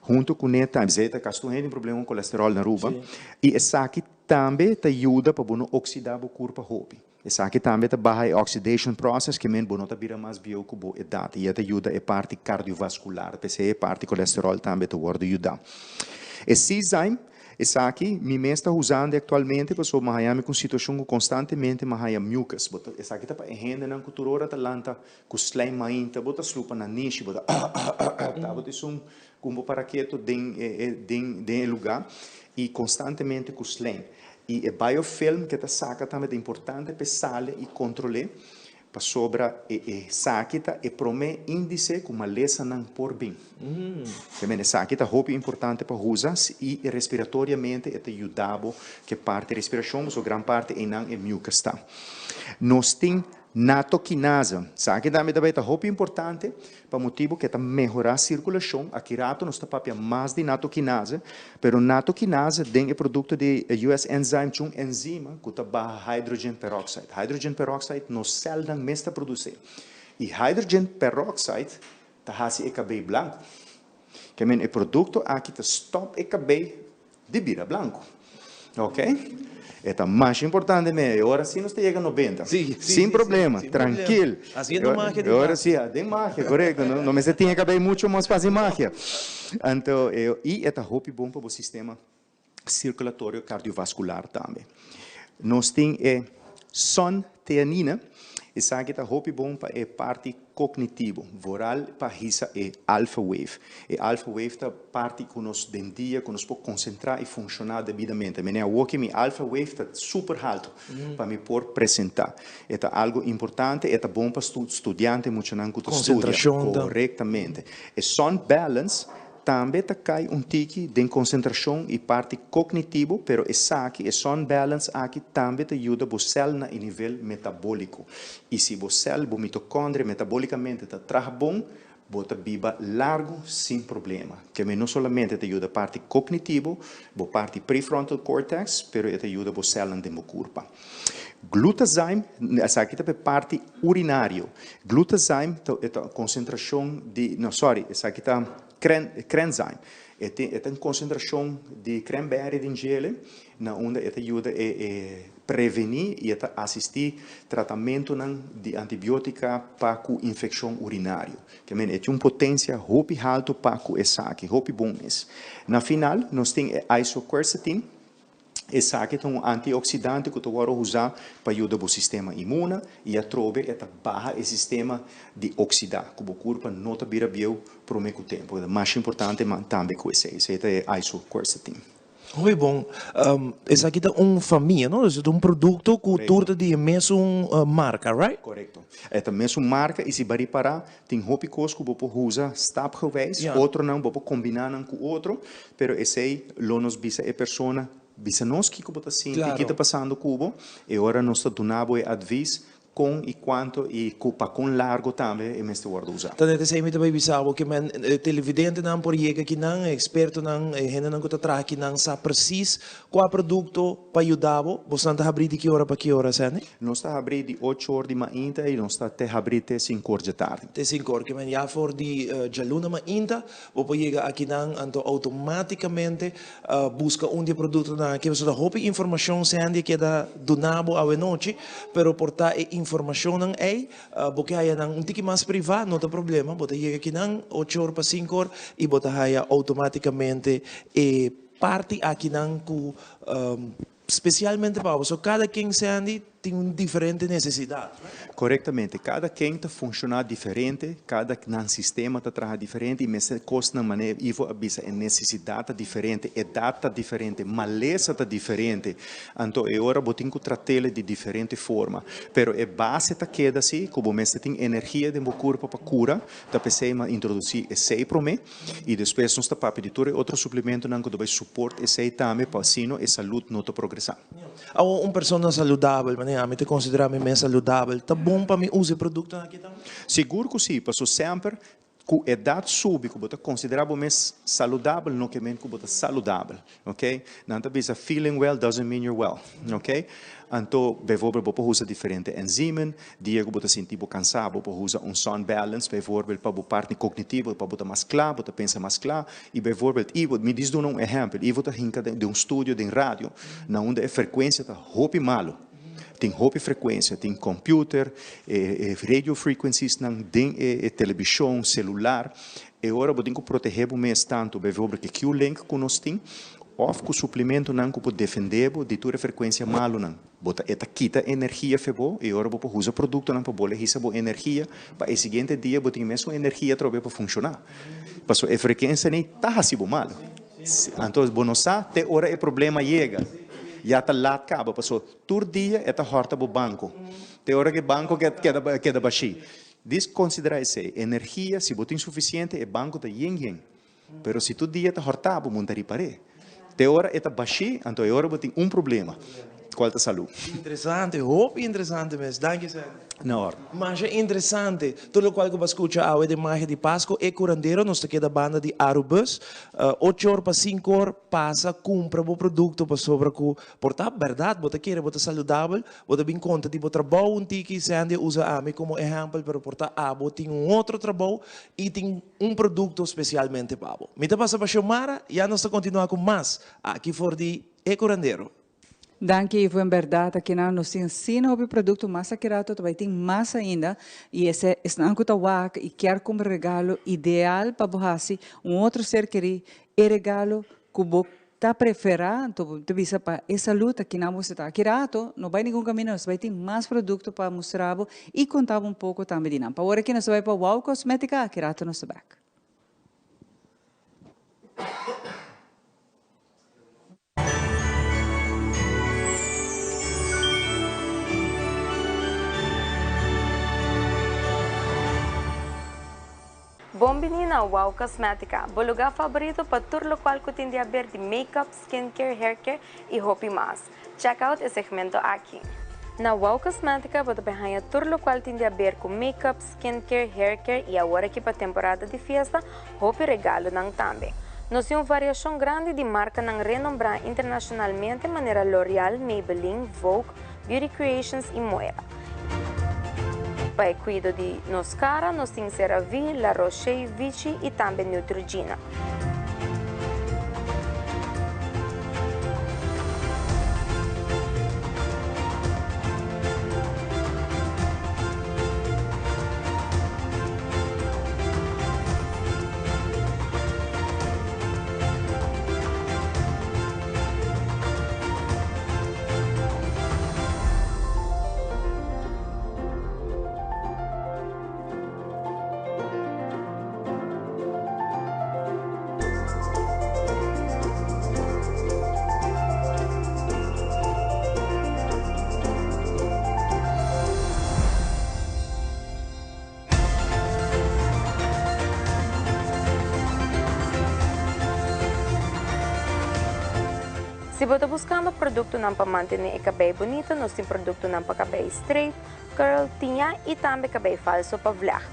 S3: Hunto kuné tambe, esei ta kasi tur hende tin problema ku kolesterol na Aruba. I esaki tambe ta yuda pa bo no oksida bo kurpa hopi. Esaki tambe ta baha e oxidation process, ke men bo no ta bira mas bieu ku bo edat i e ta yuda e parti cardiovascular, p'esei e parti colesterol tambe ta wordo yuda. E Seazyme, esaki mi mes ta usando actualmente pasobra mi a haña mi ku un situacion ku constantemente mi a haña mucus. Bo ta, esaki ta pa e hendenan ku tur ora ta lanta ku slijm mainta, bo ta slupa na nishi, bo ta tabata esun ku bo para keto den e den den e luga i constantemente ku slijm. I e biofilm ke ta saka tambe ta importante p'e sali i kontrol'é, pasobra e esaki ta e promé índise ku malesanan por bin. Te mende esaki ta hopi importante pa usa i respiratoriamente e ta yuda bo ku e parti respirashon, pasobra gran parti einan e mucus ta. Nos tin Nattokinase. Esaki tambe ta bai ta hopi importante pa motibu ku e ta mehorá sirkulashon. Aki rato nos ta papia mas di nattokinase, pero nattokinase den e produkto di US Enzyme ta un enzima ku ta baha hydrogen peroxide. Hydrogen peroxide nos sèlnan mes ta produsé. I hydrogen peroxide ta hasi e kabei blanku. Ke men e produkto aki ta stòp e kabei di bira blanku. Ok? E ta masha importante me. E ora si nos ta yega 90.
S1: Sí, sí,
S3: Sin problema,
S1: sin
S3: trankil.
S1: problema. Haciendo magia di
S3: E ora
S1: mas.
S3: si, den magia, korekto. No, no mester tin e kabei mucho mas pa hasi magia. Anto, e, i e ta hopi bon pa bo sistema sirkulatorio kardiovaskular tambe. Nos tin e Sun Teanina, esaki ta hopi bon pa e parti kognitivo, vooral pa hisa e alpha wave. E alpha wave ta parti ku nos den dia ku nos por konsentrá i funshoná debidamente. Mene awoki mi alpha wave ta super haltu pa mi por presentá. E ta algu importante, e ta bon pa studiante, muchanan ku ta studia.
S1: Konsentrashon ta.
S3: Korektamente. E Sun Balance Tambe ta kai un tiki den konsentrashon i parti kognitibo, pero esaki, e sun balance aki, tambe ta yuda bo sèl na e nivel metabóliko. I si bo sèl, bo mitokondria metabolikamente ta traha bon, bo ta biba largu sin problema. Keme no solamente ta yuda parti kognitibo, bo parti prefrontal cortex, pero e ta yuda bo sèlnan den bo kurpa. Glutazyme, esaki ta pa e parti urinario. Glutazyme ta e ta konsentrashon di, no sorry, esaki ta cran, cranzyme. E tin e ta un konsentrashon di cranberry den djele na unda e ta yuda e e prevení i e ta asistí tratamentunan di antibiotika pa ku infekshon urinario. Ke men e tin un potensia hopi haltu pa ku esaki, hopi bon mes. Na final nos tin e isoquercetin. Esaki ta un antioksidante ku ta wòrdu usá pa yuda bo sistema imuna i atrobe e ta baha e sistema di oksidá ku bo kurpa no ta bira bieu promé ku tempu. E ta masha importante tambe ku esei. Esei ta e isoquercetin.
S1: Hopi bon. Esaki ta un famia, no? Esaki ta un produkto ku tur ta di e mesun marka, right?
S3: Korekto. E ta mesun marka i si bo a ripará Tin hopi kos ku bo por usa stapgewijs, otronan bo por kombiná nan ku otro, pero esei lo nos bisa e persona, bisa nos kiko bo ta sinti, ki ta pasando ku bo, e ora nos ta duna bo e advis. Kon i kuantu i ku pa kon largu tambe e mester wòrdu usá.
S1: Ta net esei mi ta bai bisa bo ke men televidentenan por yega kinan, e ekspertonan, e hendenan ku ta traha kinan sa presis kua produkto pa yuda bo. Bosnan ta habrí di ki ora pa ki ora, Sandy?
S3: Nos ta habrí di ocho or di mainta i nos ta te habrí te sinku or dje tardi.
S1: Te sinku or. Ke men ya for di djaluna mainta bo por yega akinan anto outomátikamente Buska un di e produktonan aki pasobra ta hopi informashon Sandy a keda duna bo awenochi, pero por ta e informashonnan ei bo ke haya nan un tiki mas privá no ta problema, bo ta yega akinan ocho or pa sinku or i bo ta haya outomátikamente e parti akinan ku spesialmente pa bo. So kada ken Sandy tin un diferente nesesidat.
S3: Korektamente. Kada ken ta funshoná diferente, kada nan sistema ta traha diferente i mester kosnan manera Ivo a bisa e nesesidat ta diferente, edat ta diferente, malesa ta diferente. Anto e ora bo tin ku trat'el di diferente forma. Pero e base ta keda si ku bo mester tin energia den bo kurpa pa kura, ta p'esei mi a introdusí esei promé. I despues nos ta papia di tur e otro suplementonan ku ta bai suport esei tambe pa asina e salud no ta progresá.
S1: Awor un persona saludabel, manera ami ta konsiderá mi mes saludabel, ta bon pa mi usa e produktonan aki tambe?
S3: Sigur ku si, paso semper ku edat subi ku bo ta konsiderá bo mes saludabel no ke men ku bo ta saludabel. Ok, nan ta bisa feeling well doesn't mean you're well. Ok, anto bijvoorbeeld bo por usa diferente enzimen, dia ku bo ta sinti bo kansa bo por usa un sun balance bijvoorbeeld pa bo parti kognitivo pa bo ta mas kla, bo ta pensa mas kla i bijvoorbeeld Ivo, mi dis duna un ehèmpel, Ivo ta hinka den un studio den radio na unda e frekuensia ta hopi malu, tin hopi frekuensia, tin computer, e radio frequencies nan den e telebishon, celular. E ora bo tin ku protegé bo mes tantu bijvoorbeeld ku e Q-link ku nos tin òf ku suplimentonan ku por defendé bo di tur e frekuensia malunan. Bo ta e ta kita energia fe bo i ora bo por usa produktonan pa bole hisa bo energia pa e siguiente dia bo tin e mesun energia atrobe pa funshoná. Pasobra e frekuensia nei ta hasi bo malu. Anto bo no sa te ora e problema yega ya ta lat kaba pasobra tur dia e ta hòrta bo banko te ora ku e banko keda bashí. Dis konsiderá esei, energia, si bo tin sufisiente, e banko ta yen yen. Pero si tur dia ta hòrtá bo, monta ripar'é. Te ora e ta bashí, anto e ora bo tin un problema, kual ta salú.
S1: Interesante, hopi interesante mes. Danki Sandy.
S3: Na orde.
S1: Masha interesante. Tur lokual ku bo a skucha awe den Magia di Pasko, e kurandero nos ta keda banda di Arubus. Ocho or pa sinku or, pasa kumpra bo produkto pasobra ku por ta bèrdat bo ta kere bo ta saludabel, Bo ta bin konta di bo trabou un tiki, Sandy a usa ami komo ehèmpel, pero por ta abo tin un otro trabou i tin un produkto spesialmente pa bo. Mi ta pasa pa Xiomara, ya nos ta kontinuá ku mas aki for di E Curandero.
S2: Danki Ivo, en bèrdat akinan nos tin asina hopi produkto, mas aki rato ta bai tin mas ainda i esei esnan ku ta wak i kier kumpra regalo ideal pa bo hasi un otro ser kerí e regalo ku bo Ta preferá, anto bo ta bisa pa e salud ta kinan bo ta. Aki rato no bai ningun kaminda, nos bai tin mas produkto pa mustra bo i konta bo un poko tambe di nan. Pa ora ki nos ta bai pa Wow Cosmetica, aki rato nos ta bek.
S14: Bon bini na Wow Cosmetica, bo lugar favorito pa tur locual cu tin di haber di makeup, skincare, haircare y hopi mas. Check out e segmento aki. Na Wow Cosmetica bo ta bay haya tur locual tin di haber cu makeup, skincare, haircare y awor aki pa temporada di fiesta hopi regalonan tambe. Nos tin un variacion grandi di marcanan renombra internacionalmente manera L'Oreal, Maybelline, Vogue, Beauty Creations y Moira. Pa e cuido di nos cara nos tin CeraVe, La Roche, Vichy y tambe Neutrogena. Si bo ta buscando productonan pa mantene e cabey bunita, nos tin productonan pa cabey straight, curl, tiña y tambe cabey falso pa vlecht.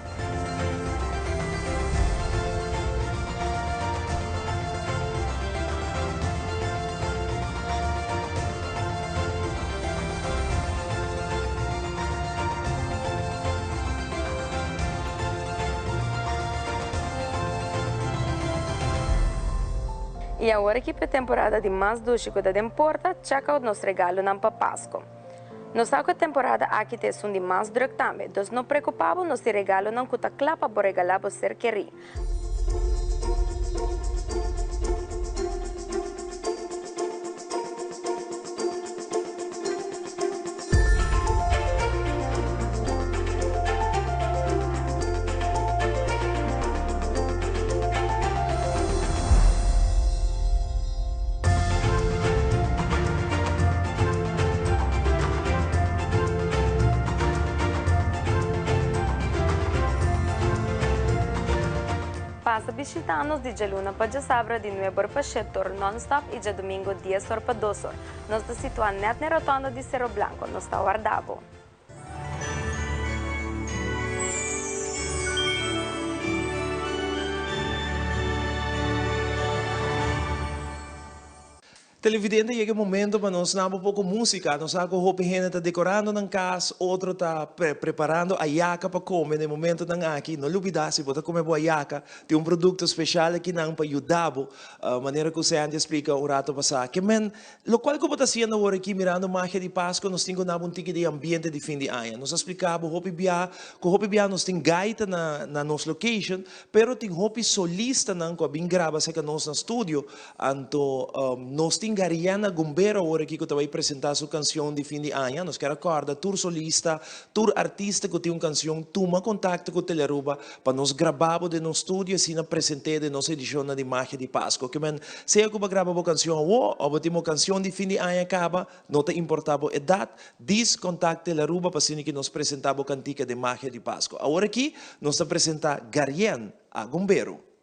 S14: Y awor aki p'e temporada di mas dushi cu ta den porta, check out nos regalonan pa Pasco. Nos sa cu e temporada aki ta esun di mas druk tambe, dus no preocupa bo, nos tin regalonan cu ta cla pa bo regala bo ser keri. Pasa bishita nos di djaluna pa djasabra di nuebe or pa shete or non-stop y djadomingo dies or pa dos or. Nos ta situa net na e rotonda di Cerro Blanco. Nos ta warda bo.
S1: Televidente, yega e momento pa nos naba un poco musica. Nos sa cu hopi hende ta decorando nan cas, otro ta preparando ayaca pa come na e momentonan aki. No lubida, si bo ta come bo ayaca, tin un producto special akinan pa yuda bo, manera cu Sandy a splica un rato pasa. Ke men, locual cu bo ta haciendo awor aki mirando Magia di Pasco, nos tin cu naba un tiki di ambiente di fin di aña. Nos a splica bo hopi bia cu hopi bia nos tin gaita na nos location, pero tin hopi solistanan cu a bin graba cerca nos na studio. Anto nos tin Gariana Gumbero awor aki cu ta bay presenta su cancion di fin di aña. Nos kier a corda tur solista, tur artista cu tin un cancion tuma contacto cu Telearuba pa nos graba bo den nos studio asina presente den nos edicionnan di Magia di Pasco. Ke men sea cu bo a graba bo cancion awo of bo tin bo cancion di fin di aña caba, no ta importa bo edad, dis contact Telearuba pa asina ki nos presenta bo cantica den Magia di Pasco. Awor aki nos ta presenta Garian A. Gumbero.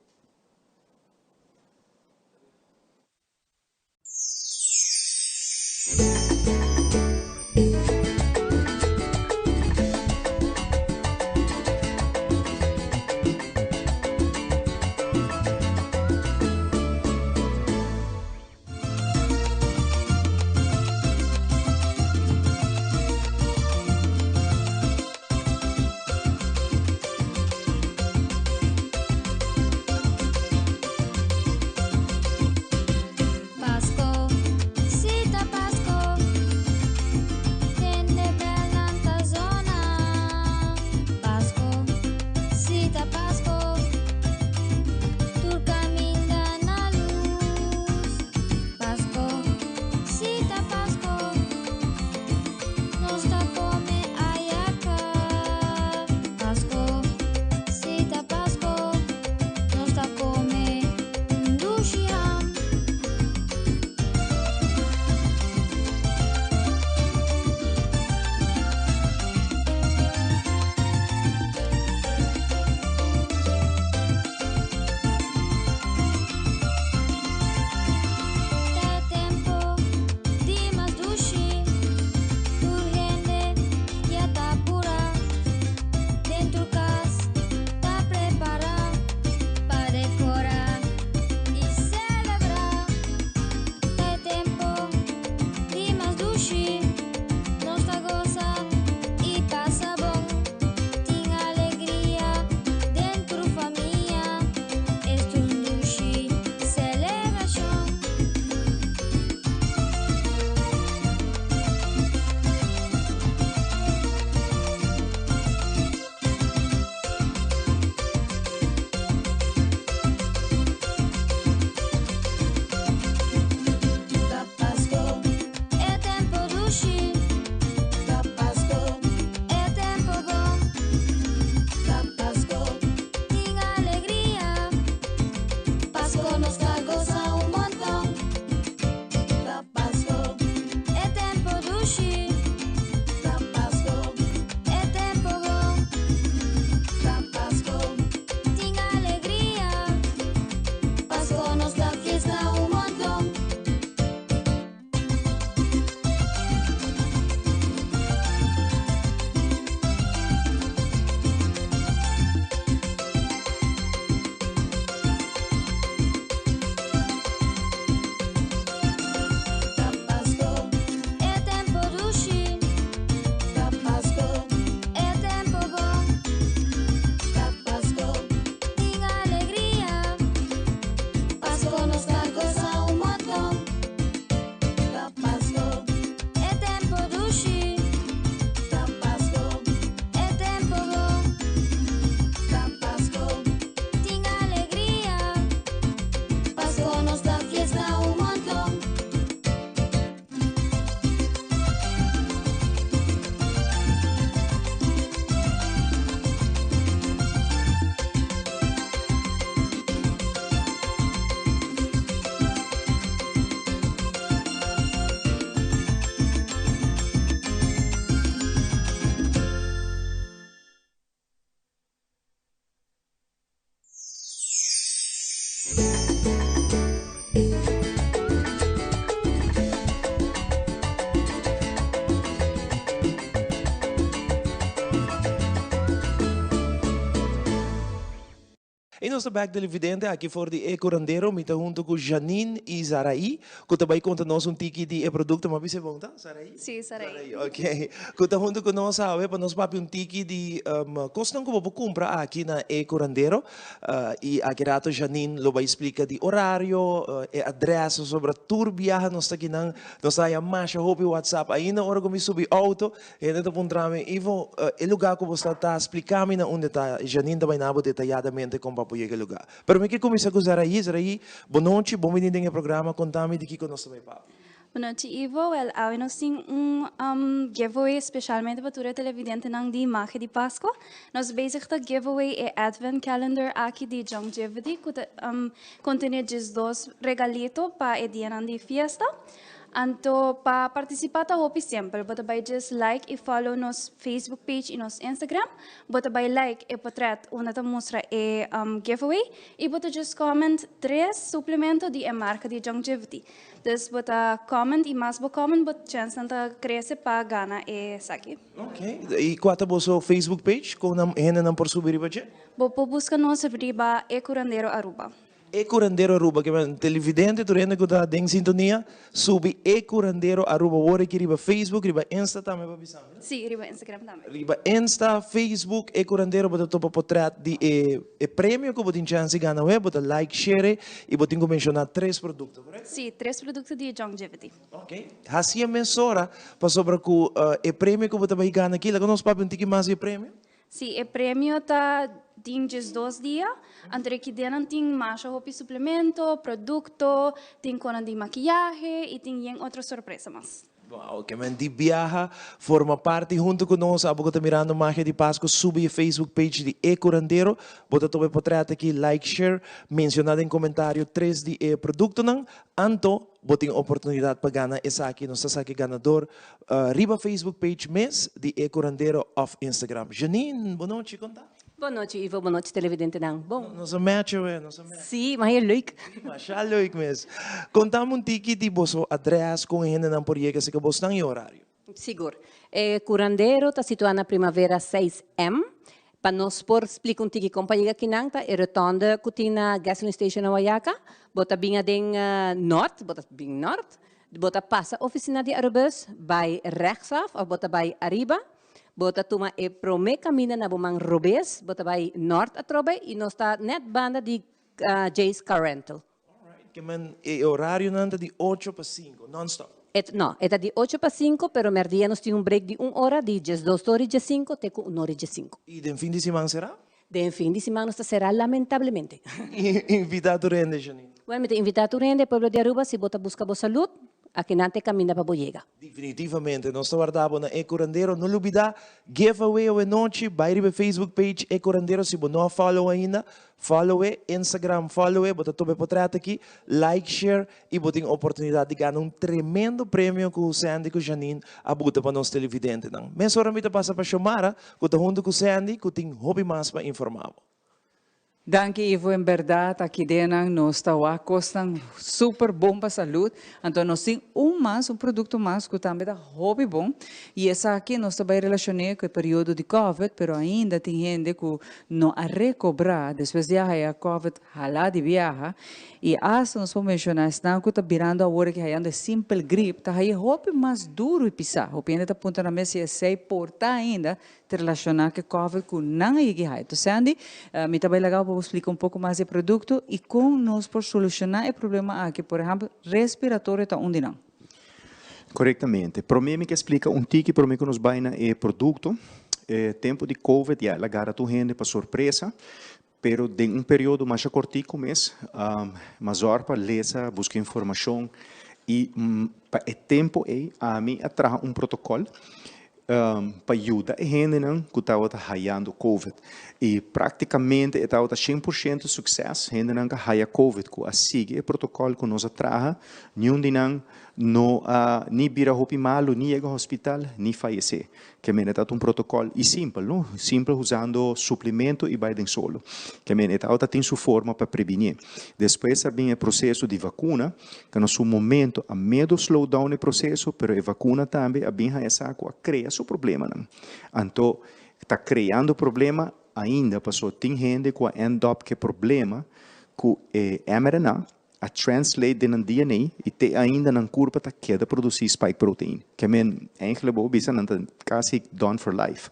S1: I nos ta bek televidente aki for di E Curandero. Mi ta hunto ku Janine i Zaraí ku ta bai konta nos un tiki di e produkto. Mi a bisa e bon ta? Zaraí?
S18: Sí, Zaraí.
S1: Zaraí, ok. Ku ta hunto ku nos awe pa nos papia un tiki di kosnan ku bo por kumpra aki na E Curandero. I aki rato Janine lo bai splika di orario, e adres, pasobra tur biaha nos ta kinan, nos ta haya masha hopi whatsapp. Ainda ora ku mi subi outo, Hende ta puntra mi, Ivo, e lugá ku bo sta ta? Splika mi na unda ta. Janine ta bai na bo detayadamente kon pa bo yega e lugá. Pero mi ke kuminsá ku Zaraí. Zaraí, bo nochi, bon bini den e programa. Konta mi di kiko nos ta bai papia.
S18: Bo nochi, Ivo. Wèl, awe nos tin un giveaway spesialmente pa tur e televidentenan di Magia di Pasco. Nos bezig ta giveaway e Advent Calendar aki di Jongevity ku ta kontené 12 regalito pa e dianan di fiesta. Anto pa participa ta hopi simpel, bo ta bay just like y follow nos Facebook page y nos Instagram, bo ta bay like e potret unda ta mustra e giveaway y bo ta just comment tres suplemento di e marca di Jongevity. Dus bo ta comment y mas bo comment bo chensnan ta crece pa gana esaki.
S1: Ok, y cua ta boso Facebook page con nan hendenan por subi riba dje?
S18: Bo por busca nos riba E Curandero Aruba.
S1: E Curandero Aruba, ke men televidente tur hende ku ta den sintonia, subi E Curandero Aruba wor aki riba Facebook, riba Insta tambe pa bisa mi, no?
S18: Sí, riba Instagram tambe.
S1: Riba Insta, Facebook, E Curandero bo ta topa potret di e e premio ku bo tin chance di gana awe, bo ta like, share i bo tin ku menshoná tres produkto, korekto?
S18: Sí, tres produkto di Jongevity.
S1: Ok, hasi e mesora pasobra ku e premio ku bo ta bai gana aki, laga nos papia un tiki mas di e premio.
S18: Si, e premio ta tin 12 dia, anto e kidenan tin masha hopi suplemento, produkto, tin konan di makiyahe i tin yen otro sorpresa mas.
S1: Wow, ke men di biaha forma parti hunto ku nos, abo ku ta mirando Magia di Pasco subi e Facebook page di E Curandero, bo ta topa e potret aki, like, share, menciona den comentario tres di e produktonan, anto Bo tin oportunidat pa gana esaki, nos ta saki ganador riba Facebook page mes di E Curandero of Instagram. Janine, bo nochi, kon ta?
S19: Bo nochi Ivo, bo nochi televidentenan. Bon.
S1: Nos a match awe, nos a match.
S19: Sí, mas e leuk.
S1: Masha leuk mes. Kontami un tiki di boso adres, kon e hendenan por yega si ke bosnan i orario.
S19: Sigur. E Curandero ta situá na Primavera 6 M. Pa nos por splika un tiki kon pa yega kinan ta e rotonde ku tin na gasoline station na Wayaca. Bo ta bin aden nort, bo ta bin nort, bo ta pasa ofisina di Arubus bai rechtsaf of bo ta bai ariba, bo ta tuma e prome kaminda na bo man robes, bo ta bai nort atrobe i nos ta net banda di Jay's Car Rental.
S1: Alright, ke men e orarionan ta di ocho pa sinku, non stop?
S19: Et, no, e ta di ocho pa sinku, pero merdia nos tin un break di un ora, di 12 ora i 15 te ku un ora i 15.
S1: I den fin di siman será?
S19: Den fin di siman nos ta será lamentablemente.
S1: Invitá tur hende, Janine.
S19: Bueno, mi ta invitá tur hende, pueblo di Aruba, si bo ta buska bo salud, akinan ta e kaminda pa bo yega.
S1: Definitivamente, nos ta warda bo na E Curandero. No lubida, giveaway awe nochi, bai riba e Facebook page E Curandero si bo no a follow ainda, follow e, Instagram follow e, bo ta topa e potret aki, like, share y bo tin oportunidad di gana un tremendo premio cu Sandy cu Janine a buta pa nos televidentenan. Mesora mi ta pasa pa Xiomara cu ta hunto cu Sandy cu tin hopi mas pa informa bo.
S2: Danki Ivo, en berdad aki denan nos ta wak cosnan super bon pa salud, anto nos tin un mas, un producto mas cu tambe ta hopi bon y esaki nos ta bay relacione cu e periodo di covid, pero ainda tin hende cu no a recobra despues di a haya covid hala di biaha y hasta nos por menciona esnan cu ta birando awor aki hayando e simpel grip ta haye hopi mas duro y pisa, hopi hende ta puntra nan mes si esey por ta ainda te relaciona cu e covid cu nan a yegi haya. Entonces Sandy, mi ta bay laga bo pa bo splica un poco mas di e producto y con nos por soluciona e problema aki, por ehempel respiratorio ta un di nan.
S3: Corectamente. Prome mi ke splica un tiki prome cu nos bay na e producto. E tempo di covid ya el a gara tur hende pa sorpresa, pero den un periodo masha cortico mes, mas zor pa lesa, busca informacion y pa e tempo ey ami a traha un protocol pa yuda e hendenan ku tabata hayando covid. I praktikamente e tabata shen por shento sukses, hendenan ku a haya covid ku a sigui e protokòl ku nos a traha, niun di nan. no a ni bira hopi malu, ni yega hospital, ni fayesé. Ke men e ta un protokòl i simpel, no? Simpel usando suplemento i bai den solo. Ke men e tabata tin su forma pa prebinié. Despues a bin e proseso di vakuna, ku na su momento a medo slow down e proseso, pero e vakuna tambe a bin haña sa ku a krea su problemanan. Anto ta kreando problema ainda paso tin hende ku a end up ku e problema ku e mRNA a translate den nan DNA i te ainda nan kurpa ta keda produsí spike protein. Ke men, eigenlijk bo bisa nan ta kasi done for life.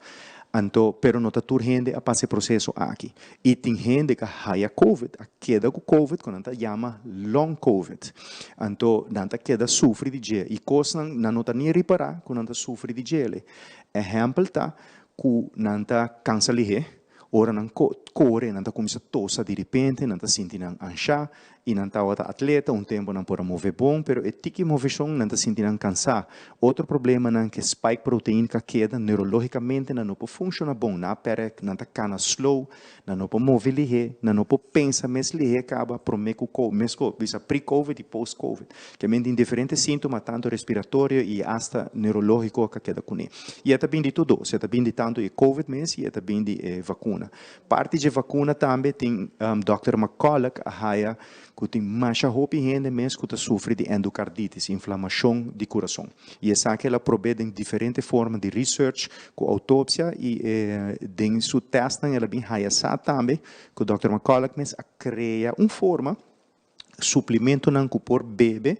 S3: Anto, pero no ta tur hende a pasa e proseso aki. I tin hende ku a haya covid, a keda ku covid ku nan ta yama long covid. Anto nan ta keda sufri di dje i kosnan nan no ta ni ripará ku nan ta sufri di djele. Ehèmpel ta ku nan ta kansa lihé, ora nan kore nan ta kuminsá tosa diripente, nan ta sinti nan anshá i nan tabata atleta, un tempu nan por a move bon, pero e tiki moveshon nan ta sinti nan kansá. Otro problemanan ku e spike protein ka keda neurológikamente nan no por funshoná bon, nan a pèrdè, nan ta kana slow, Nan no por move lihé, nan no por pensa mes lihé kaba promé ku ko, mes ko, bisa pre-covid i post-covid. Ke men tin diferente síntoma tantu respiratorio i asta neurológiko ka keda kuné. I e ta bin di tur dos, e ta bin di tantu e covid mes i e ta bin di e vakuna. Parti dje vakuna tambe tin dòkter McCullough a haya ku tin masha hopi hende mes ku ta sufri di endokarditis, inflamashon di kurason. I esaki el a prob'é den diferente forma di research ku outopsia i den su tèstnan el a bin haya sa tambe ku dòkter McCullough mes a krea un forma, suplimentonan ku por bebe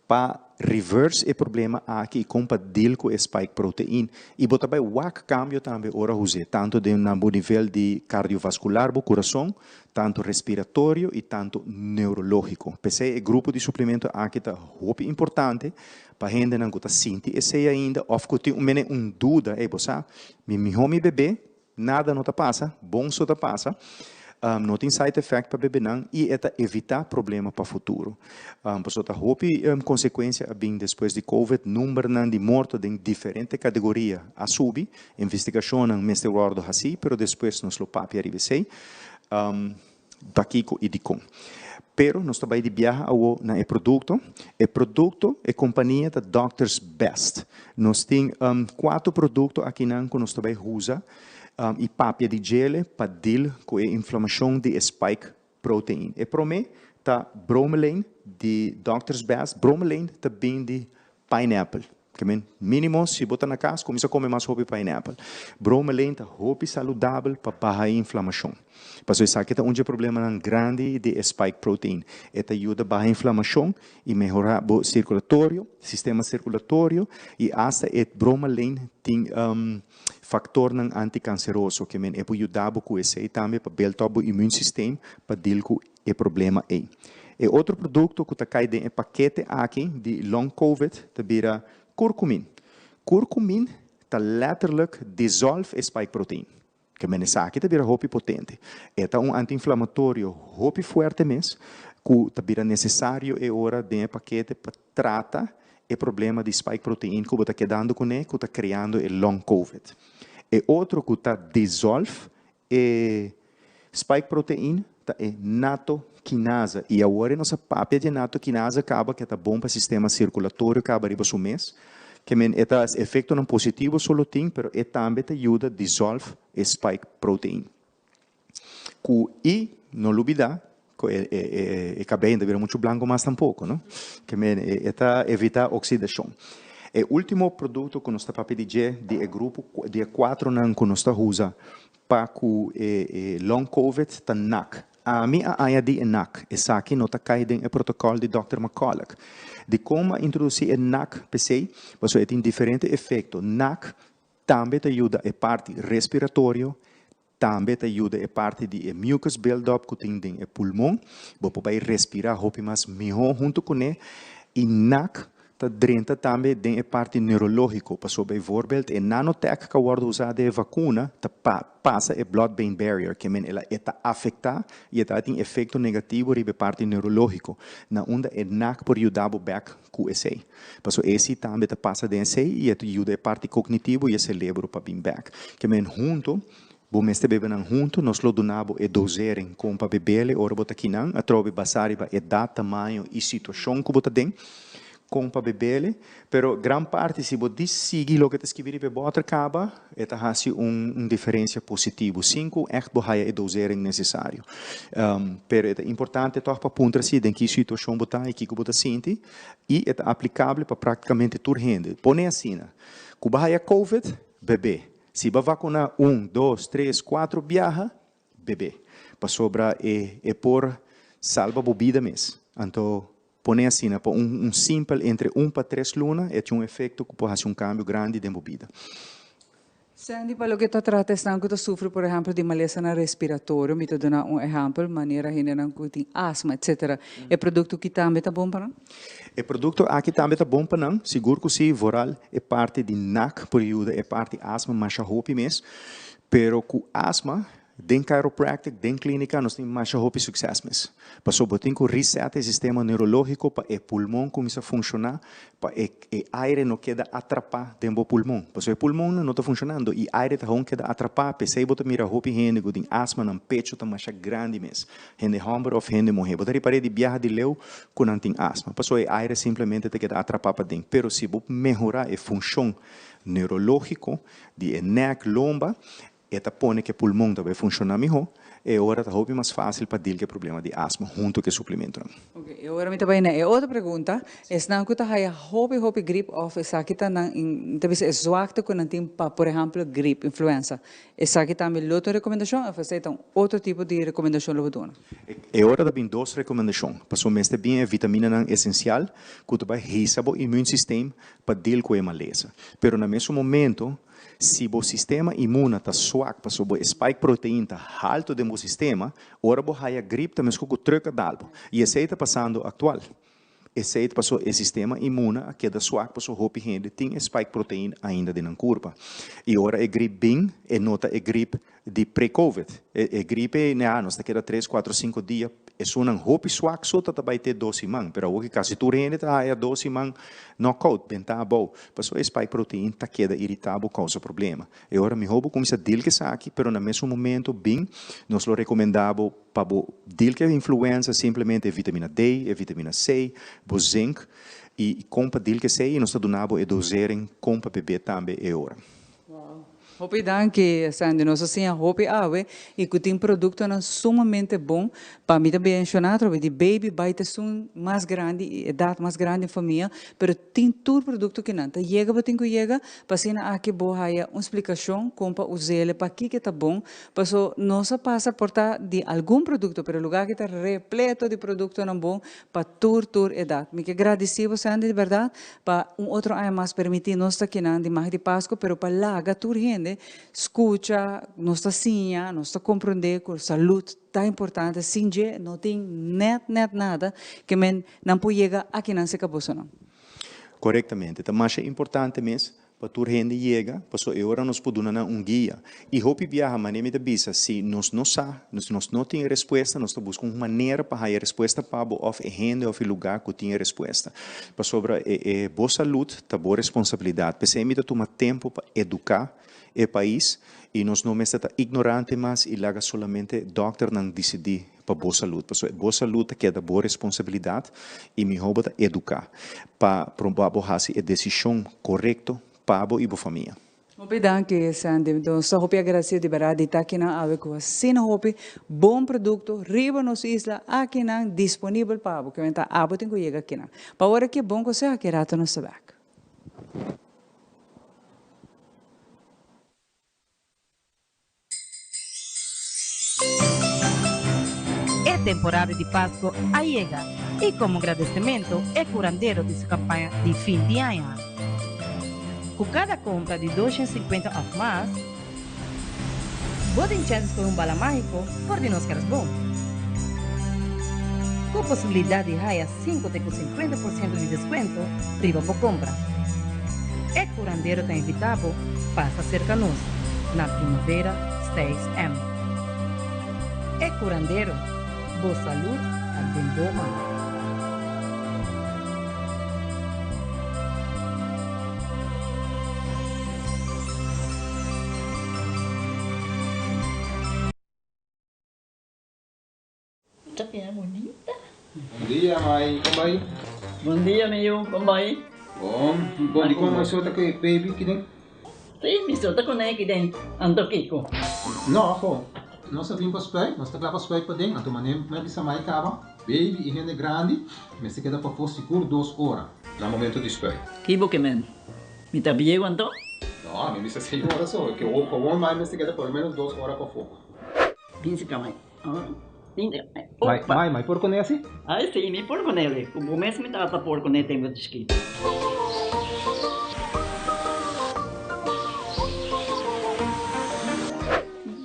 S3: pa reverse e problema aki i kon pa deal ku e spike protein. I bo ta bai wak kambio tambe ora huz'é, tantu den na bo nivel di kardiovaskular, bo kurason, tantu respiratorio i tantu neurológiko. P'esei e grupo di suplemento aki ta hopi importante pa hendenan ku ta sinti esei ainda òf ku tin mene un duda, ey bo sa, mi mihó mi bebé, nada no ta pasa, bon so ta pasa, no tin side effect pa bebenan i e ta evitá problema pa futuro. Pasobra ta hopi konsekuensia a bin despues di covid, numbernan di morto den diferente kategoria a subi, investigashonnan mester wòrdu hasí, pero despues nos lo papia riba esei. Pakiko i dikon. Pero nos ta bai di biaha awo na e produkto. E produkto, e kompania ta Doctor's Best. Nos tin kuater produkto akinan ku nos ta bai usa i papia di djele pa deal ku e inflamashon di e spike protein. E promé ta bromelain di Doctor's Best. Bromelain ta bin di pineapple. Ke men, mínimo si bo ta na kas, kuminsá kome mas hopi pineapple. Bromelain ta hopi saludabel pa baha e inflamashon. Pasobra esaki ta un dje problemanan grandi di e spike protein. E ta yuda baha inflamashon i mehorá bo sirkulatorio, sistema sirkulatorio, i asta e bromelain tin faktornan antikanseroso. Ke men, e por yuda bo ku esei tambe pa build up bo immuunsysteem pa deal ku e problema ei. E otro produkto ku ta kai den e pakete aki di long covid ta bira kurkumin. Kurkumin ta letterlijk dissolve e spike protein. Ke men esaki ta bira hopi potente. E ta un antiinflamatorio hopi fuerte mes ku ta bira nesesario e ora den e pakete pa trata e problema di spike protein ku bo ta kedando kuné ku ta kreando e long covid. E otro ku ta dissolve E spike protein ta e natokinasa i awor e nos a papia di e natokinasa kaba ke ta bon pa sistema sirkulatorio kaba riba su mes. Ke men e ta efektonan positivo so lo tin pero e tambe ta yuda dissolve e spike protein. Ku i no lubida ku e e kabei no ta bira muchu blanko mas tampoko no. Ke men e ta evita oksidashon. E ultimo produkto ku nos ta papia di dje di e grupo di e kuatronan ku nos ta usa Pa ku e e long covid ta nak. Ami a añadí e nak. Esaki no ta kai den e protokòl di dòkter McCullough. Dikon a introdusí e nak p'esei? Pasobra e tin diferente efekto. Nak tambe ta yuda e parti respiratorio, tambe ta yuda e parti di e mucus build-up ku tin den e pulmon. Bo por bai respirá hopi mas mihó huntu kuné. I nak Ta drenta tambe den e parti neurológiko, pasobra bijvoorbeeld e nanotech ku a wòrdu usá den e vakuna ta pasa e blood brain barrier, ke men e ta afektá i e ta tin efekto negativo riba e parti neurológiko, na unda e nak por yuda bo bèk ku esei. Pasobra esi tambe ta pasa den esei i e ta yuda e parti kognitivo i e selebro pa bin bèk. Ke men huntu Bo mester bebe nan huntu, nos lo duna bo e dosering kon pa bebele ora bo ta kinan, atrobe basá riba edat, tamaño i situashon ku bo ta den. Kon pa bebele, pero gran parti si bo di sigui loke ta skibi riba e bòter kaba, e ta hasi un un diferensia positivo, sin ku ègt bo haya e dosering nesesario. Pero e ta importante tòg pa puntra si den ki situashon bo ta i kiko bo ta sinti, i e ta aplikabel pa praktikamente tur hende. Pone asina, ku bo haya covid, bebe. Si bo a vakuná un, dos, tres, kuatro biaha, bebe. Pasobra e e por salba bo bida mes. Anto Pone asina, pa un un simpel entre un pa tres luna e tin un efecto cu por haci un cambio grandi den bo bida.
S2: Sandy, pa loke ta trata esnan cu ta sufri por ehempel di malesanan respiratorio, mi ta duna un ehempel, manera hendenan cu tin asma etcetera, e producto aki tambe ta bon pa nan?
S3: E producto aki tambe ta bon pa nan, sigur cu si, vooral e parti di nak por yuda e parti asma masha hopi mes, pero cu asma Den chiropractic, den clinica nos tin masha hopi succes mes. Pasobra bo tin cu reset e sistema neurologico pa e pulmon cuminsa funciona, pa e e aire no keda atrapa den bo pulmon. Pasobra e pulmonnan no ta funcionando y aire ta gewoon keda atrapa, p'esey bo ta mira hopi hende cu tin asma, nan pecho ta masha grandi mes. Hende homber of hende muhe. Bo ta ripara di biaha di leu cu nan tin asma, pasobra e aire simplemente ta keda atrapa paden. Pero si bo mehora e funcion neurologico di e nek, lomba, E ta pone ku e pulmon ta bai funshoná mihó, e ora ta hopi mas fásil pa dil ku e problema di asma huntu ku e suplimentonan.
S2: Oke, e ora mi ta bai na e otro pregunta, esnan ku ta haya hopi hopi grip òf esaki ta nan, mi ta bisa e zwakte ku nan tin pa por ehèmpel grip, influenza, esaki tambe lo ta un rekomendashon òf esei ta un otro tipo di rekomendashon lo bo duna?
S3: E ora ta bin dos rekomendashon, pasobra mester bin e vitaminanan esensial ku ta bai hisa bo immuunsysteem pa dil ku e malesa. Pero na mesun momento Si bo sistema imuna ta swak pasobra bo e spike protein ta halto den bo sistema, ora bo haya grip ta meskos ku truck a dal bo. I esei ta pasando aktual. Esei ta pasobra e sistema imuna a keda swak pasobra hopi hende tin e spike protein ainda den nan kurpa. I ora e grip bin, e no ta e grip di pre-covid. E grip ei, nea, nos ta keda tres, kuatro, sinku dia. Esunnan hopi swak so ta ta bai te dos siman, pero awor ki kasi tur hende ta haya dos siman knockout, benta abou. Pasobra e spike protein ta keda irita bo kousa problema. E ora miho bo kuminsa deal ku esaki, pero na mesun momento bin nos lo rekomenda bo pa bo deal ku e influenza simplemente e vitamina D, e vitamina C, bo zinc i kon pa deal ku esei i nos ta duna bo e dosering kon pa bebe tambe e ora.
S2: Hopi danki Sandy, nos a siña hopi awe y cu tin productonan sumamente bon pa mi ta menciona atrobe di baby bay ta esun mas grandi y edad mas grandi en famia pero tin tur producto ki nan ta yega bo tin cu yega pa asina aki bo haya un splicacion con pa uzele pakico ta bon paso nos a pasa por ta di algun producto pero lugar aki ta repleto di productonan bon pa tur tur edad mi ke gradici bo Sandy di berdad Pa un otro aña mas permití nos ta kinan di Magia di Pasku, pero pa laga tur hende skucha, nos ta siña, nos ta komprondé ku salud ta importante, sin dje no tin nèt nèt nada ke men nan por yega akinan serka bosonan.
S3: Korektamente. Ta masha importante mes pa tur hende yega, pasobra e ora nos por duna nan un guia. I hopi biaha, manera mi ta bisa, si nos no sa, si nos no tin e respuesta, nos ta buska un manera pa haya e respuesta pa bo òf e hende òf e lugá ku tin e respuesta. Pasobra e e bo salud ta bo responsabilidat. P'esei mi ta tuma tempu pa eduká e pais i nos no mester ta ignorante mas i laga solamente dòkternan disidí pa bo salud. Pasobra bo salud ta keda bo responsabilidat i mihó bo ta eduká pa proba bo hasi e desishon korekto pa bo i bo famia.
S2: Hopi danki Sandy, nos ta hopi agradecido di berdad di ta akinan awe cu asina hopi bon producto riba nos isla akinan disponibel pa abo, kimente abo tin cu yega akinan. Pa ora ki e bon conseho aki rato nos ta bek.
S15: E temporada di Pasco a yega y como gradecimento e curandero di su campaña di fin di aña. Cu cada compra di 250 of mas, bo tin chens di scoge un bala magico for di nos kerstboom. Cu posibilidad di haya 5 te cu 50% di descuento riba bo compra. E curandero ta invita bo pasa cerca nos na Primavera 6M. E curandero, bo salud ta den bo man.
S6: Ta bira bunita.
S7: Bon dia, mai. Kon bai?
S6: Bon dia mi yu, kon bai?
S20: Bon, bon di kon mi ta ku e baby kiden?
S6: Si, mi so ta kuné kiden, anto kiko?
S20: No, ho, nos a bin pa spuit, nos ta kla pa spuit paden, anto manera mi a bisa mai kaba, baby i hende grandi mester keda pafó sigur dos ora na momento di spuit.
S6: Ki bo ke men? Mi ta bieu anto?
S20: No, mi bisa seis ora so, ke gewoon mai mester keda por lo menos dos ora pafó.
S6: Bin si ka mai.
S20: Mai, mai, mai por kuné asi?
S6: Ai si, mi por kuné li. Ku bo mes mi tata por kuné tempu di chikitu.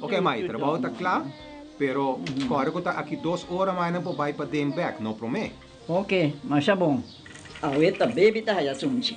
S20: Ok mai, trabou ta kla, pero kòrda ku ta aki dos ora mai nan por bai paden bèk, no promé.
S6: Ok, masha bon. Awe ta baby ta haya sunchi.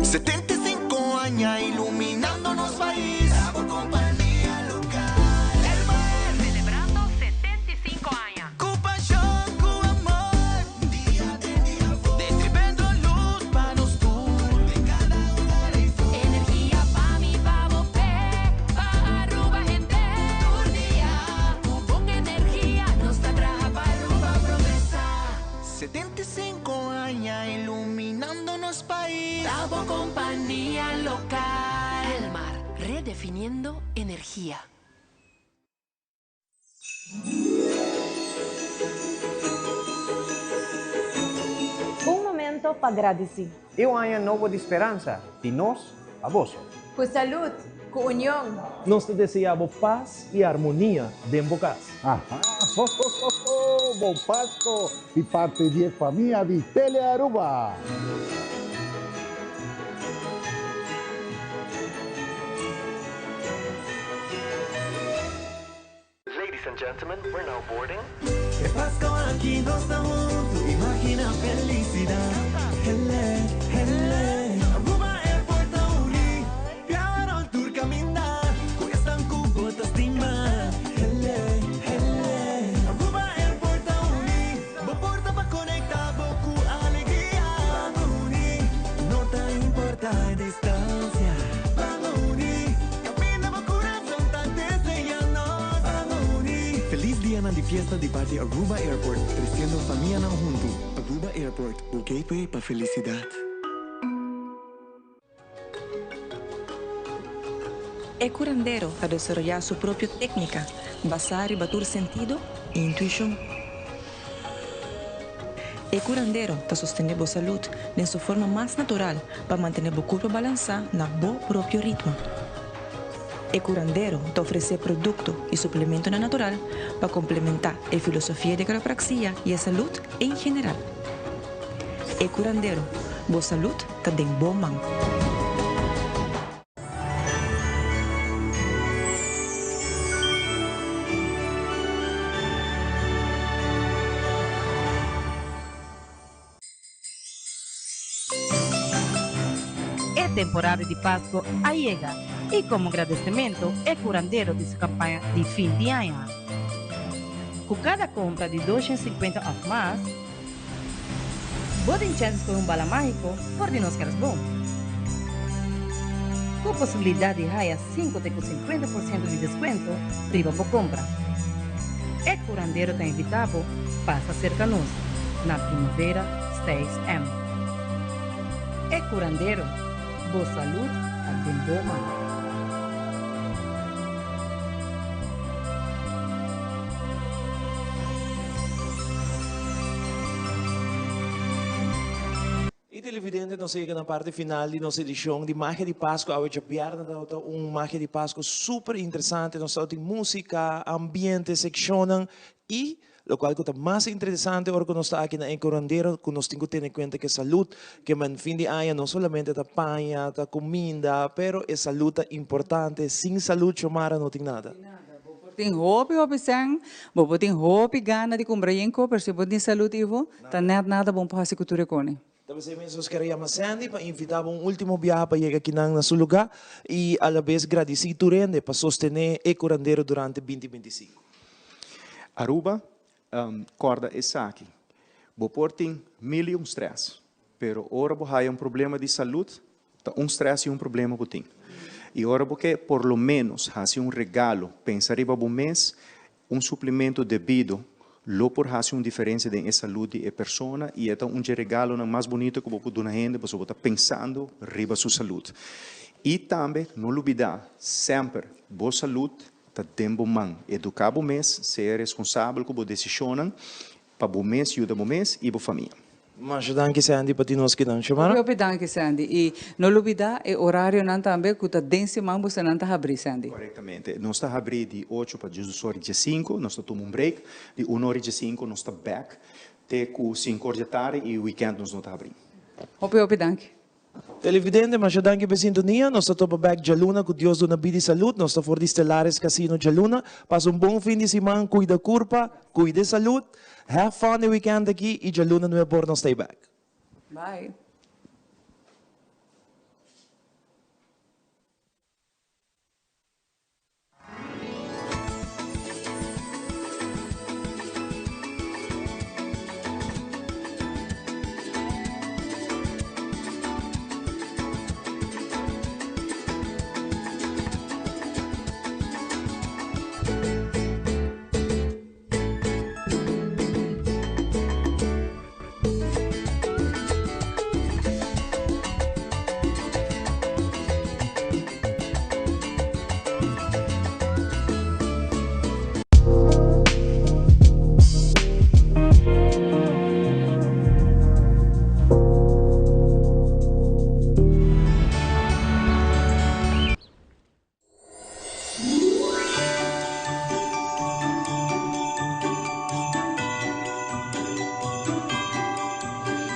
S8: 75 aña iluminando nos pais. Bo kompania lokal. Elmar.
S17: Selebrando 75 aña.
S8: Ku pashon, ku amor. Dia den dia for. Distribendo lus pa nos tur. Den kada hogar ei for.
S17: Energia pa mi, pa bo, p'e, pa Aruba hende. Tur dia ku bon energia nos ta traha pa Aruba progresa.
S8: 75 aña iluminando nos pais.
S17: Ta bo kompania lokal. Elmar, redefiniendo energia.
S21: Un momento pa gradisí.
S22: I un aña nobo di speransa di nos pa boso.
S21: Ku salud, ku union.
S1: Nos ta deseá bo pas i armonia den bo kas.
S23: Aha, ho ho ho ho, bon Pasco di parti di e famia di Telearuba.
S10: Ladies and gentlemen, we're now boarding.
S8: E Pasco aki nos ta huntu, imagina felicidad. Hele, hele. Aruba Airport ta uni, biaha rond tur caminda, cu esnan cu bo ta stima. Hele, hele. Aruba Airport ta uni, bo porta pa conecta bo cu alegria. Ban uni, no ta importa e distancia. Ban uni, caminda bo curazon ta desea nos. Ban uni.
S11: Feliz dianan di fiesta di parti Aruba Airport, treciendo famianan hunto. Aruba Airport, bo gateway pa felicidad.
S4: E curandero ta desaroyá su propio técnica basá riba tur sentido i intuishon. E curandero ta sostené bo salud den su forma mas natural pa mantené bo curpa balansá na bo propio ritmo. E curandero ta ofresé producto i suplementonan natural pa complementá e filosofia di quiropraxia i e salud en general. E curandero, bo salud ta den bo man.
S15: E temporada di Pasco a yega y como gradecimento e curandero di su campaña di fin di aña. Cu cada compra di 250 of mas, Bo tin chèns di skohe un bala mágiko for di nos kersboom. Ku posibilidat di haya sinku te ku sinkuenta por siento di deskuento riba bo kompra. E kurandero ta invitá bo pasa serka nos na Primavera seis M. E kurandero, bo salud ta den bo man.
S1: Y televidente nos a yega na parti final di nos edicion di Magia di Pasco. Awe djabièrnè tabata un Magia di Pasco super interesante. Nos tabatin musica, ambiente, seccionnan y locual cu ta mas interesante ora cu nos ta aki na E Curandero cu nos tin cu tene cuenta cu e salud ke men fin di aña no solamente ta paña, ta cuminda, pero e salud ta importante. Sin salud Xiomara no tin nada.
S2: Tin hopi hopi sèn, bo por tin hopi gana di kumpra yen ko, pero si bo tin salud Ivo, ta nèt nada bon pa hasi ku tur e kone.
S1: Ta p'esei mes nos kere yama Sandy pa invitá bo un último biaha pa yega akinan na su lugá i alabes gradisí tur hende pa sostené e kurandero durante binti 25.
S3: Aruba, kòrda esaki, bo por tin mil i un strès, pero ora bo haya un problema di salud, Ta un stress y un problema cu tin. I ora bo ke por lo ménos hasi un regalo, pensa riba bo mes, un suplemento debido lo por hasi un diferensia den e salud di e persona i e ta un dje regalonan mas bunito ku bo por duna hende pasobra bo ta pensando riba su salud. I tambe no lubidá semper bo salud ta den bo man. Eduká bo mes, sea responsabel ku bo desishonnan pa bo mes yuda bo mes i bo famia.
S1: Masha danki Sandy pa tin nos kinan. Xiomara?
S2: Hopi hopi danki Sandy. I no lubida e orarionan tambe ku ta den siman bosonan ta habri Sandy.
S3: Korektamente. Nos ta habri di ocho pa diesdos ora i diesinku, nos ta tuma un break. Di un ora i diesinku nos ta bek te ku sinku ora di atardi i wikènt nos no ta habri.
S2: Hopi hopi danki.
S1: Televidente, masha danki pa e sintonia. Nos ta topa bek djaluna ku Dios duna bida i salud. Nos ta for di Stellaris Casino djaluna. Pasa un bon fin di siman, kuida kurpa, kuida e salud. Have fun e weekend aki i djaluna nuebor nos ta ei bek.
S2: Bye.